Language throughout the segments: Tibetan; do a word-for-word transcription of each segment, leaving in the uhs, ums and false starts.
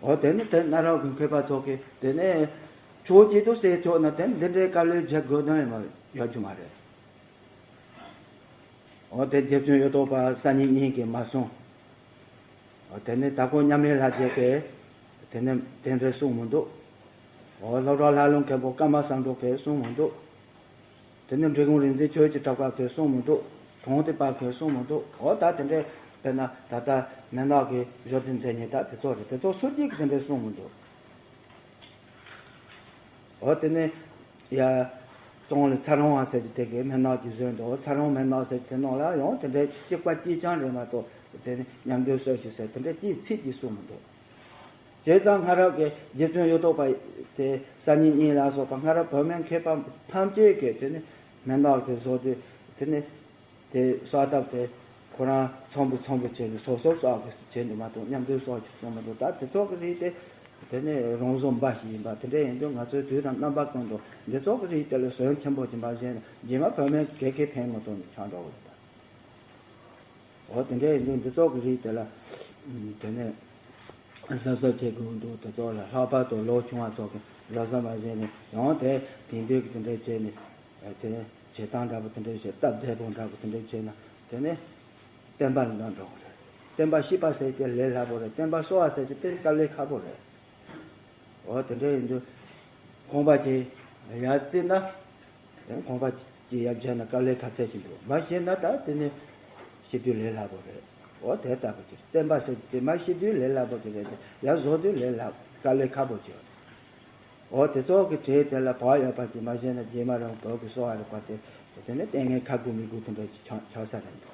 འོ་དེ་ནི་དེ་གནའ་རབས་ཀྱི་མཁས་པ་ཚོ་གིས་དེ་ནས་ཕྱོགས་གཅིག་ཏུ་བསྲེས་ཆོག་ན་དེ་འདི་འདྲའི་བཀའ་སློབ་བྱེད་དགོས་དོན་ཡང་ཡོད་རྒྱུ་མ་རེད། འོ་དེ་རྗེ་བཙུན་གཡུ་ཐོག་པ་སང་ཉིན་གཉིས་ཀྱིས་མ་གསུངས། འོ་དེ་ནས་དྭགས་པོ་མཉམ་མེད་ལྷ་རྗེ་གིས་དེ་ནས་དེ་འདྲའི་གསུངས་མི་འདུག་འོ་སློབ་གྲྭ་ལྷ་ལུང་མཁན་པོ་ཀརྨ་བསམ་གྲུབ་ཀྱིས་གསུངས་མི་འདུག་དེ་ནས་འབྲི་གུང་རིག་འཛིན་ཆོས་ཀྱི་གྲགས་པ་གིས་གསུངས་མི་འདུག་གྲོང་སྡེ་པ་གིས་གསུངས་མི་འདུག་འོ་ད་དེ་འདྲའི་དཔེར་ན་ད་ལྟ་མན་ངག་གི་བརྗོད་དོན་མཛད་མཁན་ད་དེ་ཚོ་རེད། དེ་ཚོ་སུ་གཅིག་གིས་དེ་འདྲའི་གསུངས་མི་འདུག་འོ་དེ་ནས་ཡ། ཙོང་ལི་ཚ་རོང་བ་ཟེར་གྱི་དེ་གའི་མན་ངག་གི་བཟོས་འདུག་ཚ་རོང་མན་ངག་ཟེར་གྱི་དེ་ནང་ལ་ཡང་དེ་འདྲའི་གཅིག་པ་གཅིག་རྐྱང་རེད་མ་གཏོགས་དེ་ནི་མཉམ་འདོད་གསོལ་ཞིག་ཟེར་དེ་འདྲའི་གཅིག་ཚིག་གཅིག་གསུངས་མི་འདུག་བྱས་ཙང་སྔ་རབས་ཀྱི་རྗེ་བཙུན་གཡུ་ཐོག་པ་དེ་སང་ཉིན་གཉིས་ལ་སོགས་པ་སྔ་རབས་བོད་མི་མཁས་པ་ཐམས་ཅད་ཀྱིས་དེ་ནི་མན་ངག་གི་བཟོ་དེ་དེ་ནི། དེ་གསོག་ཐབས་དེ་ཁོ་རང་ཚོམ་བུ་ཚོམ་བུ་བྱས་ནས་སོ་སོར་གསོག་གི་བྱས་འདུག་མ་གཏོགས་མཉམ་དུ་གསོག་ཅིག་གསུངས་མི་འདུག་ད་དེ་ཚོ་གི་རིགས་དེ་དེ་ནས་རང་བཟོ་འབའ་ཞིག་ཡིན་པ་དེ་འདྲ་ཡིན་དུས་ང་ཚོའི་དུས་དང་རྣམ་པ་ཀུན་ཏུ་འདི་ཚོ་གི་རིགས་དེ་ལ་ཟོན་ཆེན་པོ་ཅིག་མ་བྱས་ན་རྗེས་མ་བོད་མི་ག་གེ་ཕན་མི་ཐོགས་ནས་ཆགས་འགྲོ་གི་རེད་ད། འོ་དེ་འདྲ་ཡིན་དུས་འདི་ཚོ་གི་རིགས་དེ་ལ་དེ་ནས། གཟབ་གཟབ་བྱེད་དགོས་འདུག་དེ་ཚོ་ལ་ལྷག་པར་དུ་ལོ་ཆུང་བ་ཚོ་གི་ལོ་གསར་མ་བྱས་ནས་ཡང་དེ་དེང་དུས་ཀྱི་དེ་འདྲ་བྱས་ནས་དེ་བྱེད་སྟངས་འདྲ་པོ་དེ་འདྲ་བྱས་སྟབས་བདེ་པོ་འདྲ་པོ་དེ་འདྲ་བྱས་ན་དེ་ནས་བསྟན་པ་ལ་འགྲོ་གི་རེད། བསྟན་པ་བཤིག་པ་ཟེར་དེ་ལས་སླ་པོ་རེད། བསྟན་པ་གསོ་བ་ཟེར་དེ་དཔེ་དཀའ་ལས་ཁག་པོ་རེད། འོ་དེ་འདྲ་ཡིན་དུས་ཁོང་པ་ཅིག་ཡར་བརྩིས་ན། དེ་ཁོང་པ་ཅིག་ཡར་བརྒྱབ་ན་དཀའ་ལས་ཁག་ཚད་ཅིག་འདུག་མ་ཤེས་ན་ད་དེ་ནི་ཤེས་དུས་ལས་སླ་པོ་རེད། འོ་དེ་ལྟ་བུ་ཅིག་བསྟན་པ་ཟེར་དེ་མ་ཤེས་དུས་ལས་སླ་པོ་ཅིག་རེད་དེ་ཡར་བཟོ་དུས་ལས་སླ་དཀའ་ལས་ཁག་པོ་ཅིག་རེད། འོ་དེ་ཚོ་གི་གྲས་དེ་ལ་བག་ཡོད་པ་ཅིག་མ་ཤེས་ན་རྗེས་མ་རང་བོད་ཀྱི་གསོ་བ་རིག་པ་དེ་དེ་ནི་ལྟས་ངན་ཁག་དགོས་མི་དགོས་དེ་འདྲ་ཅིག་ཆགས་ཆགས་ས་རེད་འདུག་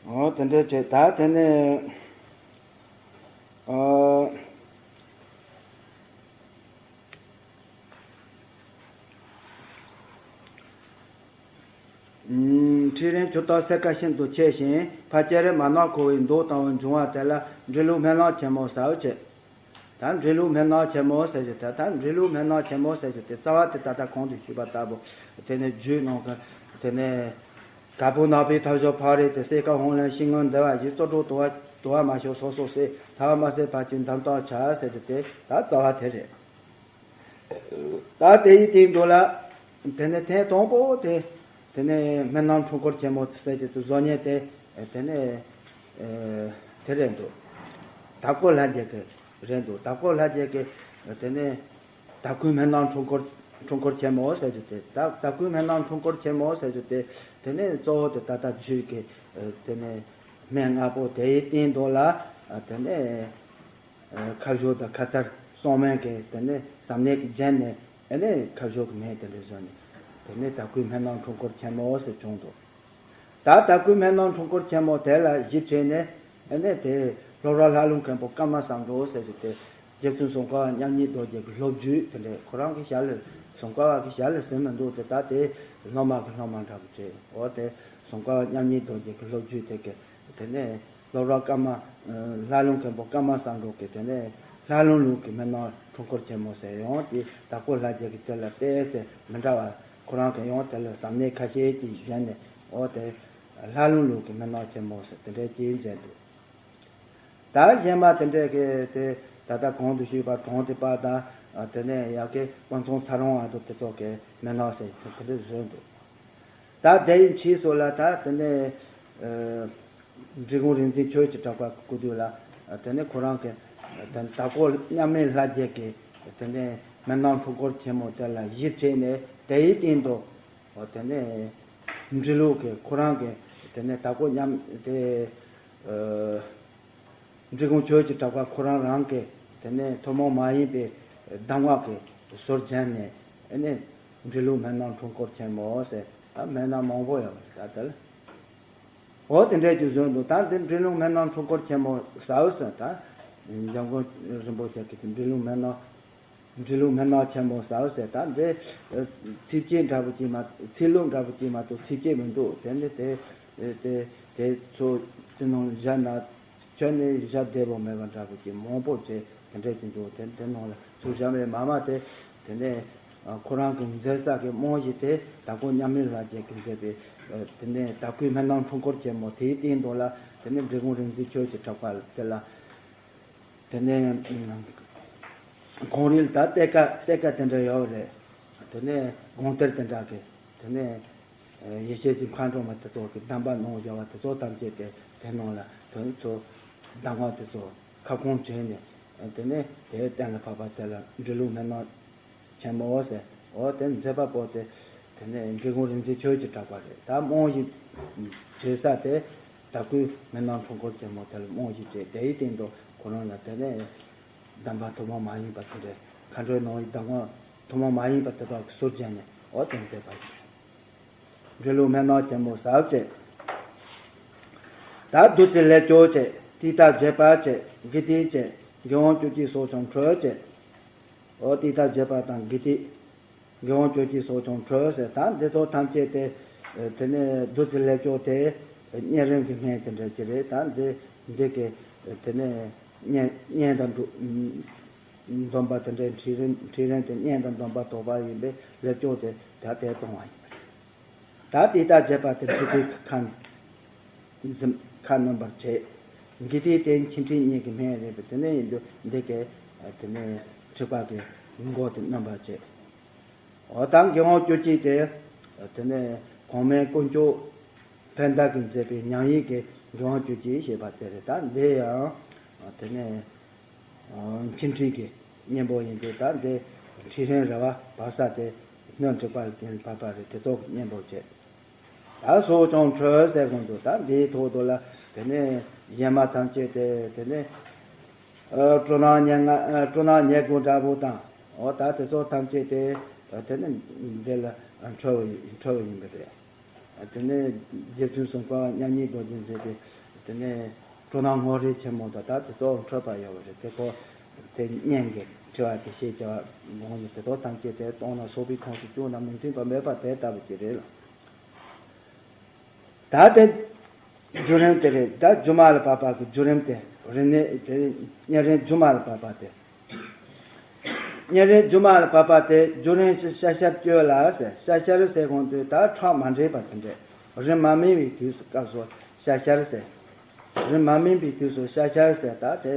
འོ་དེ་འདྲའི་བྱས་ད་དེ་ནས་ཨ། ཁྲི་རིང་ཆུ་སྟག་སེར་ཀ་ཤིན་ཏུ་ཆེ་ཞིང་ཕ་སྐྱེ་རེ་མ་ནག་ཁོ་བོའི་མདོག་དང་བའི་འབྱུང་བ་དེ་ལ་འབྲི་ལུགས་སྨན་ནག་ཆེན་མོ་ཟེར་བ་བྱས། ད་འབྲི་ལུགས་སྨན་ནག་ཆེན་མོ་ཟེར་རྒྱུ་དེ་ད་འབྲི་ལུགས་སྨན་ནག་ཆེན་མོ་ཟེར་རྒྱུ་དེ་རྩ་བ་དེ་ད་ལྟ་གོང་དུ་ཞུས་པ་ལྟ་བུ་དེ་ནས་རྒྱུད་ནང་གི་དེ་ནས་དཀར་པོ་ནག་པོའི་ཐབས་ཤོར་ཕག་རི་དེ་སེར་ཀ་ཧོང་ལན་ཤིང་སྔོན་འདི་བ་ཡི་གཙོ་གྲོགས་དུ་བ་དུ་བ་མ་ཤོར་སོ་སོ་སེ་ཐ་བ་མ་སེ་ཕ་ཆུ་འདམ་རྟགས་བྱ་ཟེར་རྒྱུ་དེ་ད་རྩ་བ་དེ་རེད། ད་དེ་ཡི་སྟེང་དུ་ལ། དེ་ནས་ཐེངས་དང་པོ་དེ། དེ་ནས་སྨན་ནག་འཁྲུངས་སྐོར་ཆེན་མོ་ཟེར་གྱི་དུ་བཟོ་མཁན་དེ། དེ་ནས། དེ་རེད་འདུག་དྭགས་པོ་ལྷ་རྒྱལ་གྱི་རེད་འདུག་དྭགས་པོ་ལྷ་རྒྱལ་གྱི། དེ་ནས། དྭགས་ཀུན་སྨན་ནག་འཁྲུངས་སྐོར་འཁྲུངས་སྐོར་ཆེན་མོ་ཟེར་གྱི་དེ་ད་དྭགས་ཀུན་སྨན་ནག་འཁྲུངས་སྐོར་ཆེན་མོ་ཟེར་གྱི་དེ། དེ་ནས་གཙོ་བོ་དེ་ད་ལྟ་རྒྱུད་ཀྱི། དེ་ནས། སྨན་ལྔ་པོ་དེ་ཡི་སྟེང་དུ་ལ། དེ་ནས། ཁ་བཞོ་དང་ཁ་ཚར་སྲོག་སྨན་གྱི་དེ་ནས་ཟམ་ནས་ཀྱི་རྒྱན་ནས་ཨེ་ནས་ཁ་བཞོ་གི་མེ་དེ་འདྲ་བཟོས་ནས་དེ་ནས་དྭགས་ཀུན་སྨན་ནག་འཁྲུངས་སྐོར་ཆེན་མོ་ཟེར་བྱུང་འདུག་ད་དྭགས་ཀུན་སྨན་ནག་འཁྲུངས་སྐོར་ཆེན་མོ་དེ་ལ་གཞི་བྱས་ནས་ཨེ་ནས་དེ་སློབ་གྲྭ་ལྷ་ལུང་མཁན་པོ་ཀརྨ་བསམ་གྲུབ་ཟེར་གྱི་དེ་རྗེ་བཙུན་ཙོང་ཁ་པ་མཉམ་ཉིད་རྡོ་རྗེ་གི་སློབ་བརྒྱུད་དེ་འདྲས་ཁོ་རང་གི་ཞལ་ལས་ཙོང་ཁ་པ་གི་ཞལ་ལས་ཟིན་མི་འདུག་དེ་ད་དེ་སློབ་མ་གི་སློབ་མ་འདྲ་པོ་བྱས། འོ་དེ་ཙོང་ཁ་པ་མཉམ་ཉིད་རྡོ་རྗེ་གི་སློབ་བརྒྱུད་དེ་གི་དེ་ནས། སློབ་གྲྭ་ཀརྨ། ལྷ་ལུང་མཁན་པོ་ཀརྨ་བསམ་གྲུབ་ཀྱིས་དེ་ནས་ལྷ་ལུང་ལུགས་ཀྱི་སྨན་ནག་འཁྲུངས་སྐོར་ཆེན་མོ་ཟེར་ཡང་དེ་དྭགས་པོ་ལྷ་རྒྱལ་གྱི་དེ་ལ་ཏོག་ཙམ་མི་འདྲ་བ་ཁོ་རང་གིས་ཡང་དེ་ལ་ཟམ་སྣེ་ཁ་ཤས་ཀྱིས་བརྒྱན་ནས་འོ་དེ་ལྷ་ལུང་ལུགས་ཀྱི་སྨན་ནག་ཆེན་མོ་ཟེར་དེ་འདྲའི་ཅིག་མཛད་འདུག་ད་གཞན་མ་དེ་འདྲའི་གི་དེ་ད་ལྟ་གོང་དུ་ཞུས་པ་གྲོང་སྡེ་པ་དང་དེ་ནས་ཡ་གི་དཔལ་ཚོང་ཚ་རོང་བ་དང་དེ་ཚོ་གི་སྨན་ནག་ཟེར་དེ་འདྲ་བཟོས་འདུག་ད་དེ་ཡི་ཕྱིས་སུ་ལ་ད་དེ་ནས་འབྲི་གུང་རིག་འཛིན་ཆོས་ཀྱི་གྲགས་པ་སྐུ་དུས་ལ་དེ་ནས་ཁོ་རང་གི་དྭགས་པོ་མཉམ་མེད་ལྷ་རྒྱལ་གྱི་དེ་ནས་སྨན་ནག་འཁྲུངས་སྐོར་ཆེན་མོ་དེ་ལ་གཞི་བྱས་ནས་དེ་ཡི་སྟེང་དུ་དེ་ནས་འབྲི་ལུགས་ཀྱི་ཁོ་རང་གི་དེ་ནས་དྭགས་པོ་མཉམ་དེ། འབྲི་གུང་ཆོས་ཀྱི་གྲགས་པ་ཁོ་རང་རང་གི་དེ་ནས་ཐུན་མོང་མ་ཡིན་པའི་གདམས་ངག་གི་ཟུར་བརྒྱན་ནས་ཨེ་ནས་འབྲི་ལུགས་སྨན་ནག་འཁྲུངས་སྐོར་ཆེན་མོ་ཟེར་ད་སྨན་ནག་མང་པོ་ཡོད་རེད་ད་དེ་ལ། འོ་དེ་འདྲས་ཀྱི་བཟོས་འདུག་ད་འདི་འབྲི་ལུགས་སྨན་ནག་འཁྲུངས་སྐོར་ཆེན་མོ་ཟེར་བ་ཟེར་ད་འཇམ་མགོན་རིན་པོ་ཆེ་གིས་འབྲི་ལུགས་སྨན་ནག་འབྲི་ལུགས་སྨན་ནག་ཆེན་མོ་ཟེར་བ་ཟེར་ད་འདི་ཚིགས་བཅད་འདྲ་པོ་ཅིག་མ་ཚིག་ལྷུག་འདྲ་པོ་ཅིག་མ་གཏོགས་ཚིགས་བཅད་མི་འདུག་དེ་འདི་དེ་དེ་དེ་ཚོ་དེ་ནང་བཞག་ན། ཁྱོད་ནི་ཞྭ་བདེ་པོ་མེད་པ་འདྲ་པོ་ཅིག་མང་པོ་བྱས་དེ་འདྲས་ཅིག་འདུག་དེ་དེ་ནང་ལ་ཚུར་བཞག་མེད་མ་མ་དེ་དེ་ནས་ ཁོ་རང་གི་མཛད་ས་གི་རྨང་གཞི་དེ་དྭགས་པོ་མཉམ་མེད་ལྷ་རྗེ་གིས་མཛད་པའི་དེ་ནས་དྭགས་པོའི་སྨན་ནག་འཁྲུངས་སྐོར་ཆེན་མོ་དེའི་སྟེང་དུ་ལ་དེ་ནས་འབྲི་གུང་རིག་འཛིན་ཆོས་ཀྱི་གྲགས་པ་དེ་ལ། དེ་ནས་གངས་རིའི་ད་གཏེར་ཁ་གཏེར་ཁ་དེ་འདྲ་ཡོད་རེད། དེ་ནས་དགོངས་གཏེར་དེ་འདྲ་གི། དེ་ནས་ཡེ་ཤེས་ཀྱི་མཁའ་འགྲོ་མ་དེ་ཚོ་གི་གདམས་པ་གནང་བཞག་པ་དེ་ཚོ་ཐམས་ཅད་དེ་དེ་ནང་ལ་དེ་ཚོ་གདམས་ངག་དེ་ཚོ་ཁ་སྐོང་བྱས་ནས། དེ་ནས་དེའི་གཏན་ལ་ཕབ་པ་དེ་ལ་འབྲི་ལུགས་སྨན་ནག་ཆེན་མོ་ཟེར། འོ་དེ་མཛད་པ་པོ་དེ་དེ་ནས་འབྲི་གུང་རིག་འཛིན་ཆོས་ཀྱི་གྲགས་པ་རེད། ད་རྨང་གཞི་བྱེད་ས་དེ་དྭགས་པོའི་སྨན་ནག་འཁྲུངས་སྐོར་ཆེན་མོ་དེ་ལ་རྨང་གཞི་བྱས། དེའི་སྟེང་དུ་ཁོ་རང་ལ་དེ་ནས་གདམས་པ་ཐུན་མོང་མ་ཡིན་པ་དེ་འདྲའི་མཁའ་འགྲོའི་ནང་གི་གདམས་ངག་ཐུན་མོང་མ་ཡིན་པ་དེ་དག་གི་ཟུར་བརྒྱན་ནས། འོ་དེ་མཛད་པ་ཡིན། འབྲི་ལུགས་སྨན་ནག་ཆེན་མོ་ཟབ་བྱས། ད་བདུད་རྩི་ལས་སྐྱོ་བྱས། ཏིག་ཏ་བརྒྱད་པ་བྱས། དགེ་ཏིག་བྱས། དགེ་བ་བཅུ་གཅིག་སོགས་ཀྱང་འཕྲོས་བྱས། འོ་ཏིག་ཏ་བརྒྱད་པ་དང་དགེ་ཏིག་དགེ་བ་བཅུ་གཅིག་སོགས་ཀྱང་འཕྲོས་ཟེར། ད་འདི་ཚོ་ཐམས་ཅད་དེ་དེ་ནས་བདུད་རྩི་ལས་སྐྱོ་དེ་གཉན་རིམས་ཀྱི་སྨན་དེ་འདྲ་ཅིག་རེད། ད་འདི་འདི་གི་དེ་ནས་གཉན་གཉན་དང་འགྲོ་འཛོམས་པ་དེ་འདྲའི་འཁྲིག་རིམས། འཁྲིག་རིམས་དེ་གཉན་དང་འཛོམས་པ་དོགས་པ་ཡིན་པས་ལས་སྐྱོ་དེ་ད་དེ་གཏོང་བ་ཡིན་པ་རེད། ད་ཏིག་ཏ་བརྒྱད་པ་དེ་འཁྲིག་པའི་ཁ་འཛིན་ཁ་སྣོན་པར་བྱེད། དགེ་ཏིག་དེ་འཆིང་འཁྲིག་གཉིས་ཀྱི་སྨན་རེད་པས། དེ་ནས་ཡིན་དུས་འདི་གའི་དེ་ནས་འཁྲིག་པ་གི་མགོ་དེ་སྣོན་པར་བྱེད། འོ་ད་དགེ་བ་བཅུ་གཅིག་དེ་དེ་ནས་གོང་མའི་དཀོན་མཆོག་ཕན་བདག་གིས་མཛད་པའི་མཉམ་ཡིག་གི་དགེ་བ་བཅུ་གཅིག་ཞེས་པ་དེ་རེད། ད་འདི་ཡང་དེ་ནས་འཆིང་འཁྲིག་གི་གཉེན་པོ་ཡིན་དུས། ད་འདི་འཁྲིག་རིམས་རེད་པ། བབས་ས་དེ་སྣོད་འཁྲིག་པ་ལ་བརྟེན་བབས་པ་རེད། དེ་ཚོ་གི་གཉེན་པོ་བྱེད། ད་སོགས་ཀྱང་འཕྲོས་ཟེར་གོང་དུ། ད་འདིའི་ཐོག་ཏུ་ལ་དེ་ནས་གཞན་མ་ཐམས་ཅད་དེ་དེ་ནས་ཨ་སྤྲོ་སྣང་ཉེར་ལྔ། ཨ་སྤྲོ་སྣང་ཉེར་དགུ་འདྲ་པོ་དང་། འོ་ད་དེ་ཚོ་ཐམས་ཅད་དེ་དེ་ནས་འདི་ལ་འཕྲོས་པ་འཕྲོས་པ་ཡིན་པ་རེད། དེ་ནས་རྗེ་བཙུན་སུམ་མཁའ་བ་མཉམ་ཉིད་རྡོ་རྗེས་མཛད་པའི་དེ་ནས་སྤྲོ་སྣང་ངོ་རིས་ཆེན་མོ་དང་། ད་དེ་ཚོ་འཕྲོས་པ་ཡོད་པ་རེད། དེ་ཁོ་དེ་གཉེན་གྱི་འཁྲིལ་བ་དེ་ཤེས་བྱ་བ་དགོངས་ནས། དེ་ཚོ་ཐམས་ཅད་དེ་གཏོང་ན་སོགས་པའི་ཁོངས་སུ་བཅུག་ན་མི་མཐུན་པ་མེད་པ་དེ་ལྟ་བུ་ཅིག་རེད་ལ། ད་དེ་བརྒྱུད་རིམ་དེ་རེད། ད་སྒྱུ་མ་ལ་བབས་པ་གི་བརྒྱུད་རིམ་དེ་རེད། ནས་དེ་གཉན་རིམས་སྒྱུ་མ་ལ་བབས་པ་དེ། གཉན་རིམས་སྒྱུ་མ་ལ་བབས་པ་དེ་བརྒྱུད་རིམ་ཤ་ཤར་སྐྱོ་ལ་ཟེར། ཤ་ཤར་ཟེར་གོང་དུ་ད་ཁྲག་མ་འདྲེས་པ་དེ་འདྲས། རིམས་མ་སྨིན་པའི་དུས་སུ་སྐབས་སུ་ཤ་ཤར་ཟེར། རིམས་མ་སྨིན་པའི་དུས་སུ་ཤ་ཤར་ཟེར། ད་དེ་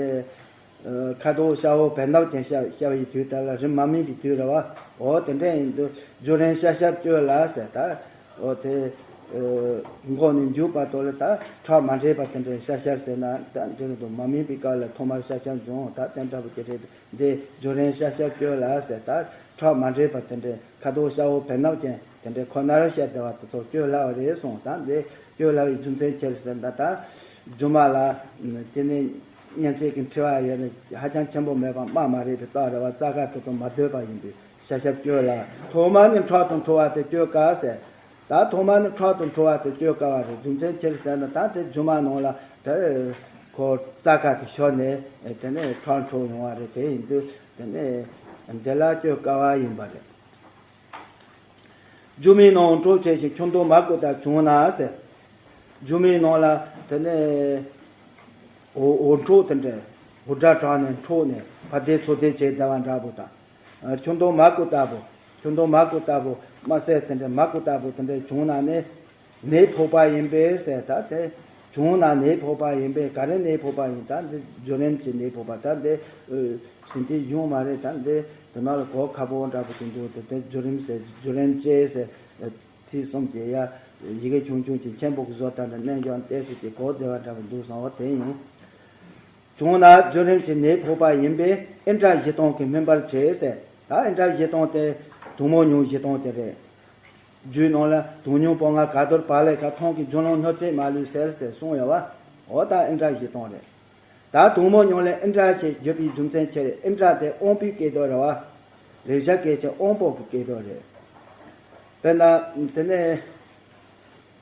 ཁ་དོག་ཤ་འོད་བལ་འདབ་ཅན་ཤར་ཤར་བའི་དུས་དེ་ལ་རིམས་མ་སྨིན་པའི་དུས་རེད་པ། འོ་དེ་འདྲས་ཡིན་དུས་བརྒྱུད་རིམས་ཤ་ཤར་སྐྱོ་ལ་ཟེར། ད་འོ་དེ་མགོ་ནས་མཇུག་བར་དུ་ལ་ད་ཁྲག་མ་འདྲེས་པ་དེ་འདྲས་ཤ་ཤར་ཟེར་ན། ད་འདི་རེད་འདུག་མ་སྨིན་པའི་སྐབས་ལ་ཐོག་མར་ཤ་ཤར་འབྱུང་། ད་དེ་འདྲ་པོ་དེ་རེད། འདི་བརྒྱུད་རིམས་ཤ་ཤར་སྐྱོ་ལ་ཟེར། ད་ཁྲག་མ་འདྲེས་པ་དེ་འདྲའི་ཁ་དོག་ཤ་འོད་བལ་འདབ་ཅན་དེ་འདྲའི་ཁོ་ནར་ཤར་བསྡད་པ་དེ་ཚོ་སྐྱོ་སླ་བ་རེད་གསུངས། ད་འདི་སྐྱོ་སླ་བའི་རྒྱུ་མཚན་ཅི་རེད་ཟེར་ན། ད་སྒྱུ་མ་ལ་དེ་ནས་གཉན་ཚད་ཀྱི་འཁྲི་བ་ཡོད་ན་ཧ་ཅང་ཆེན་པོ་མེད་པ། སྨྲ་མ་རེད་པའི་རྟགས་རེད་པ། རྩ་ཁ་དེ་ཚོ་མ་སྡོད་པ་ཡིན་པས་ཤ་ཤར་སྐྱོ་སླ། ཐོག་མར་ནི་ཁྲག་དང་འཁྲུ་བ་དེ་སྐྱོ་དཀའ་ཟེར། ད་ཐོག་མར་ནི་ཁྲག་དང་འཁྲུ་བ་དེ་སྐྱོ་དཀའ་བ་རེད། རྒྱུ་མཚན་ཅི་རེད་ཟེར་ན། ད་དེ་སྒྱུ་མ་ནང་ལ་དེ་ཁོ་རྩ་ཁ་དེ་ཤོར་ནས་དེ་ནས་ཁྲག་འཁྲུ་ཡོང་བ་རེད། དེ་ཡིན་དུས་དེ་ནས་འདི་ལ་སྐྱོ་དཀའ་བ་ཡིན་པ་རེད། སྒྱུ་མའི་ནང་འཁྲུག་ཆེ་ཞིང་ཁྱུང་དང་མ་བཀོད་ལྟ་བྱུང་ན་ཟེར། སྒྱུ་མའི་ནང་ལ་དེ་ནས་འོ་འོ་འཁྲུག་དེ་འདྲ་འུར་སྒྲ་གྲགས་ནས་འཁྲུག་ནས་ཕ་དེ་ཚོ་དེ་བྱས་བསྡད་པ་འདྲ་པོ་དང་། ཁྱུང་དང་མ་བཀོད་ལྟ་བུ། ཁྱུང་དང་མ་བཀོད་ལྟ་བུ། དམར་སེར་དེ་འདྲ་མ་བཀོད་ལྟ་བུ་དེ་འདྲ་བྱུང་ན་ནི་ནད་ཕོག་པ་ཡིན་པས་ཟེར། ད་དེ་བྱུང་ན་ནད་ཕོག་པ་ཡིན་པས། ག་རེ་ནད་ཕོག་པ་ཡིན། ད་འདི་བརྒྱུད་རིམ་གྱི་ནད་ཕོག་པ། ད་འདི་ཟིན་ཏེ་ཡོང་མ་རེད། ད་འདི་འདི་ནང་ལ་གོ་ཁ་པོ་འདྲ་པོ་དེ་འདུག་དེ་དེ་བརྒྱུད་རིམ་ཟེར། བརྒྱུད་རིམ་བཅས་ཟེར། ཚིག་གསུམ་གྱི་ཡ་ཡི་གེ་ཆུང་ཆུང་གི་མཆན་བུ་གི་བཟོ་ལྟར་དུ་མནན་ཀྱང་ཏོག་ཙམ་གྱི་གོ་བདེ་བ་འདྲ་པོ་འདུག་བསམ་པ་དེ་ཡིན། བྱུང་ན་བརྒྱུད་རིམ་གྱི་ནད་ཕོག་པ་ཡིན་པས་ཨིནྡྲ་བཞི་སྟོང་གིས་སྨིན་པར་བྱེད་ཟེར། ད་ཨིནྡྲ་བཞི་སྟོང་དེ་དུང་མོ་ཉུང་བཞི་སྟོང་དེ་རེད། རྒྱུད་ནང་ལ་དུང་ཉུང་པོ་ལྔ་ག་དུར་བ་ལས་ཀ་ཐང་གི་རྒྱུ་ལོང་སྣོད་རྩེ་མ་ལུས་སེལ་ཟེར་གསུངས་ཡོད་པ། འོ་ད་ཨིནྡྲ་བཞི་སྟོང་རེད། ད་དུང་མོ་ཉུང་ལ་ཨིནྡྲ་ཞེས་བརྗོད་པའི་རྒྱུ་མཚན་ཅི་རེད། ཨིནྡྲ་དེ་དབང་པོའི་སྐད་དོད་རེད་པ། ལེགས་སྦྱར་སྐད་ཀྱི་དབང་པོ་གི་སྐད་དོད་རེད། དཔེར་ན་དེ་ནས་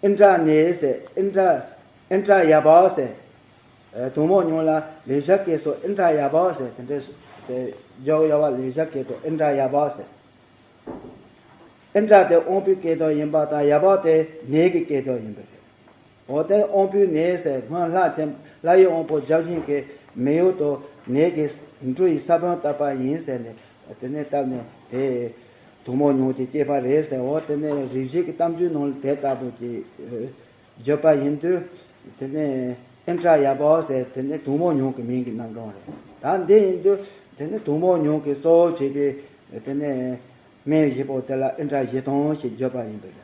ཨིནྡྲ་ནི་ཟེར། ཨིནྡྲ་ཨིནྡྲ་ཡ་བ་ཟེར། ཨ་དུང་མོ་ཉུང་ལ་ལེགས་སྦྱར་སྐད་སུ་ཨིནྡྲ་ཡ་བ་ཟེར། དེ་འདྲས་དེ་འཇོག་ཡ་བ། ལེགས་སྦྱར་སྐད་དུ་ཨིནྡྲ་ཡ་བ་ཟེར། ཨིནྡྲ་དེ་དབང་པོའི་སྐད་དོད་ཡིན་པ་དང་། ཡ་བ་དེ་ནད་ཀྱི་སྐད་དོད་ཡིན་པ་རེད། འོ་དེ་དབང་པོའི་ནད་ཟེར། སྔོན་ལྷ་ཐེམ་ལྷ་ཡི་དབང་པོ་བརྒྱ་བྱིན་གྱིས་མི་གཡོ་དང་ནད་ཀྱི་འབྲུ་ཡི་ས་བོན་བཏབ་པ་ཡིན་ཟེར་ནས་དེ་ནས་བཏབ་ནས་དེ་ དུག་མོ་མྱོང་དེ་སྐྱེས་པ་རེད་ཟེར། འོ་དེ་ནས་རིག་བྱེད་ཀྱི་གཏམ་རྒྱུད་ནང་ལ་དེ་ལྟ་བུ་ཅིག་བརྗོད་པ་ཡིན་དུས། དེ་ནས་ཨིནྡྲ་ཡ་བོ་ཟེར་དེ་ནས་དུག་མོ་མྱོང་གི་མིང་གི་རྣམ་གྲངས་རེད། ད་འདི་ཡིན་དུས་དེ་ནས་དུག་མོ་མྱོང་གི་གཙོ་བོ་བྱས་པའི་དེ་ནས་སྨན་བཞི་པོ་དེ་ལ་ཨིནྡྲ་བཞི་སྟོང་ཞེས་བརྗོད་པ་ཡིན་པས།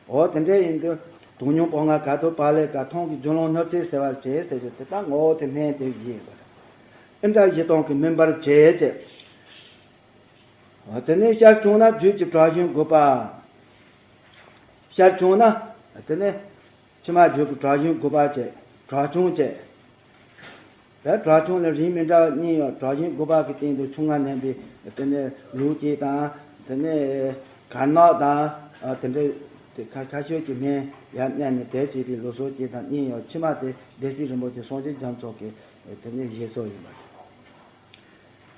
འོ་དེ་འདྲ་ཡིན་དུས་དུག་མྱོང་པོ་ང་ག་དུ་བ་ལེ་ག་མཐོང་གི་རྒྱུ་ལོང་སྣོད་ཚེ་ཟེར་བར་བྱེད་ཟེར་རྒྱུ་དེ་དག་ངོ་བོ་དེ་སྨན་དེ་བཞི་ཡིན་པ་རེད། ཨིནྡྲ་བཞི་སྟོང་གི་སྨིན་པར་བྱེད་ཅེས། འོ་དེ་ནས་ཤར་བྱུང་ན་རྒྱུད་ཀྱི་བྲག་ཞུན་དགུ་པ། ཤར་བྱུང་ན་དེ་ནས་ཕྱི་མ་རྒྱུད་ཀྱི་བྲག་ཞུན་དགུ་པ་བྱེད། བྲག་ཆུང་བྱེད། ད་བྲག་ཆུང་ལ་རིགས་མི་འདྲ་བ་གཉིས་ཡོད། བྲག་ཞུན་དགུ་པ་གི་སྟེང་དུ་ཆུང་ང་མནན་པའི་དེ་ནས་ལུག་ཅིག་དང་། དེ་ནས་གར་ནག་དང་། དེ་འདྲའི་དེ་ཁ་ཁ་ཤས་ཀྱི་སྨན་ཡར་མནན་ནས་དེ་བྱེད་པའི་ལུགས་སྲོལ་ཅིག་དང་གཉིས་ཡོད། ཕྱི་མ་དེ་སྡེ་སྲིད་རིན་པོ་ཆེ་སངས་རྒྱས་རྒྱ་མཚོ་གི་དེ་ནས་བཞེད་སྲོལ་ཡིན་པ་རེད།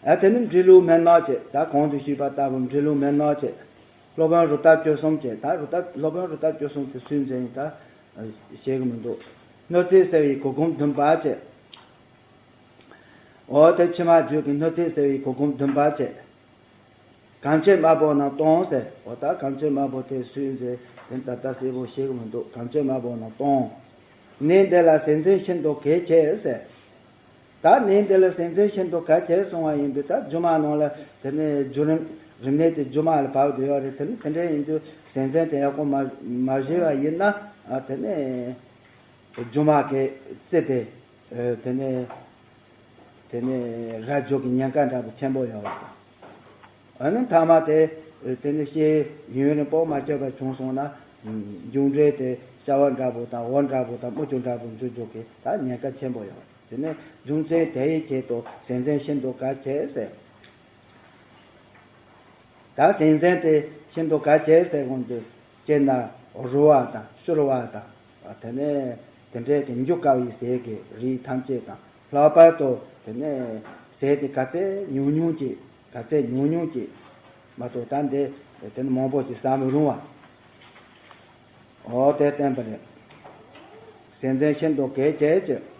ཨ་དེ་ནི་འབྲི་ལུགས་སྨན་ནག་ཅེས། ད་གོང་དུ་ཞུས་པ་ལྟ་བུ་འབྲི་ལུགས་སྨན་ནག་ཅེས། སློབ་དཔོན་རུ་ཏ་བཅུ་གསུམ་ཅེས། ད་རུ་ཏ་སློབ་དཔོན་རུ་ཏ་བཅུ་གསུམ་དེ་སུས་མཛད་ཡིན་ད་ཤེས་གི་མི་འདུག་སྣོད་ཚེ་ཟེར་བའི་གུར་གུམ་བདུན་པ་ཅེས། འོ་དེ་ཕྱི་མ་རྒྱུད་ཀྱི་སྣོད་ཚེ་ཟེར་བའི་གུར་གུམ་བདུན་པ་ཅེས། གངས་ཅན་དམར་པོ་རྣམས་སྟོང་ཟེར། འོ་ད་གངས་ཅན་དམར་པོ་དེ་སུས་མཛད་དེ་ད་ལྟ་གསལ་པོ་ཤེས་གི་མི་འདུག་གངས་ཅན་དམར་པོ་རྣམས་སྟོང་། གནས་འདི་ལ་ཟས་མཚན་ཤིན་ཏུ་གལ་ཆེ་ཟེར། ད་གནས་འདི་ལ་ཟས་མཚན་ཤིན་ཏུ་གལ་ཆེ་གསུང་བ་ཡིན་དུས། ད་སྒྱུ་མ་ནང་ལ་དེ་ནས་སྒྱུ་རིམ་རིམས་ནད་དེ་སྒྱུ་མ་ལ་བབས་བསྡད་ཡོད་རེད། དེ་ནི་དེ་འདྲ་ཡིན་དུས་ཟས་མཚན་དེ་ཡག་པོ་མ་མ་ཞུས་པ་ཡིན་ན། ཨ་དེ་ནས་སྒྱུ་མ་གི་རྩི་དེ་དེ་ནས་དེ་ནས་ར་འཇོག་གི་ཉེན་ཁ་འདྲ་པོ་ཆེན་པོ་ཡོད་པ་དང་། ཨ་ནི་མཐའ་མ་དེ་དེ་ནི་ཤི་ཡུན་རིང་པོ་མ་སྐྱོབ་པ་བྱུང་སོང་ན། མཇུག་འབྲས་དེ་ཤ་བ་འདྲ་པོ་དང་འོ་འདྲ་པོ་དང་རྨུ་ཆུ་འདྲ་པོ་འཇུ་འཇུག་གི་ད་ཉེན་ཁ་ཆེན་པོ་ཡོད། དེ་ནས་རྒྱུ་མཚན་དེ་ཡི་ཆེད་དུ་ཟས་མཚན་ཤིན་ཏུ་གལ་ཆེ་ཟེར། ད་ཟས་མཚན་དེ་ཤིན་ཏུ་གལ་ཆེ་ཟེར་གོང་དུ་སྤྱིར་ན་རུལ་བ་དང་བསིལ་བ་དང་། དེ་ནས་དེ་འདྲའི་གི་འཇུ་དཀའ་བའི་ཟས་ཀྱི་རིགས་ཐམས་ཅད་དང་། ལྷག་པར་དུ་དེ་ནས་ཟས་དེ་ག་ཚད་ཉུང་ཉུང་ཅིག་ག་ཚད་ཉུང་ཉུང་ཅིག་མ་གཏོགས་ད་འདི་དེ་ནི་མང་པོ་ཅིག་ཟ་མི་རུང་བ། འོ་དེ་བསྟན་པ་རེད། ཟས་མཚན་ཤིན་ཏུ་གལ་ཆེ་ཅེས།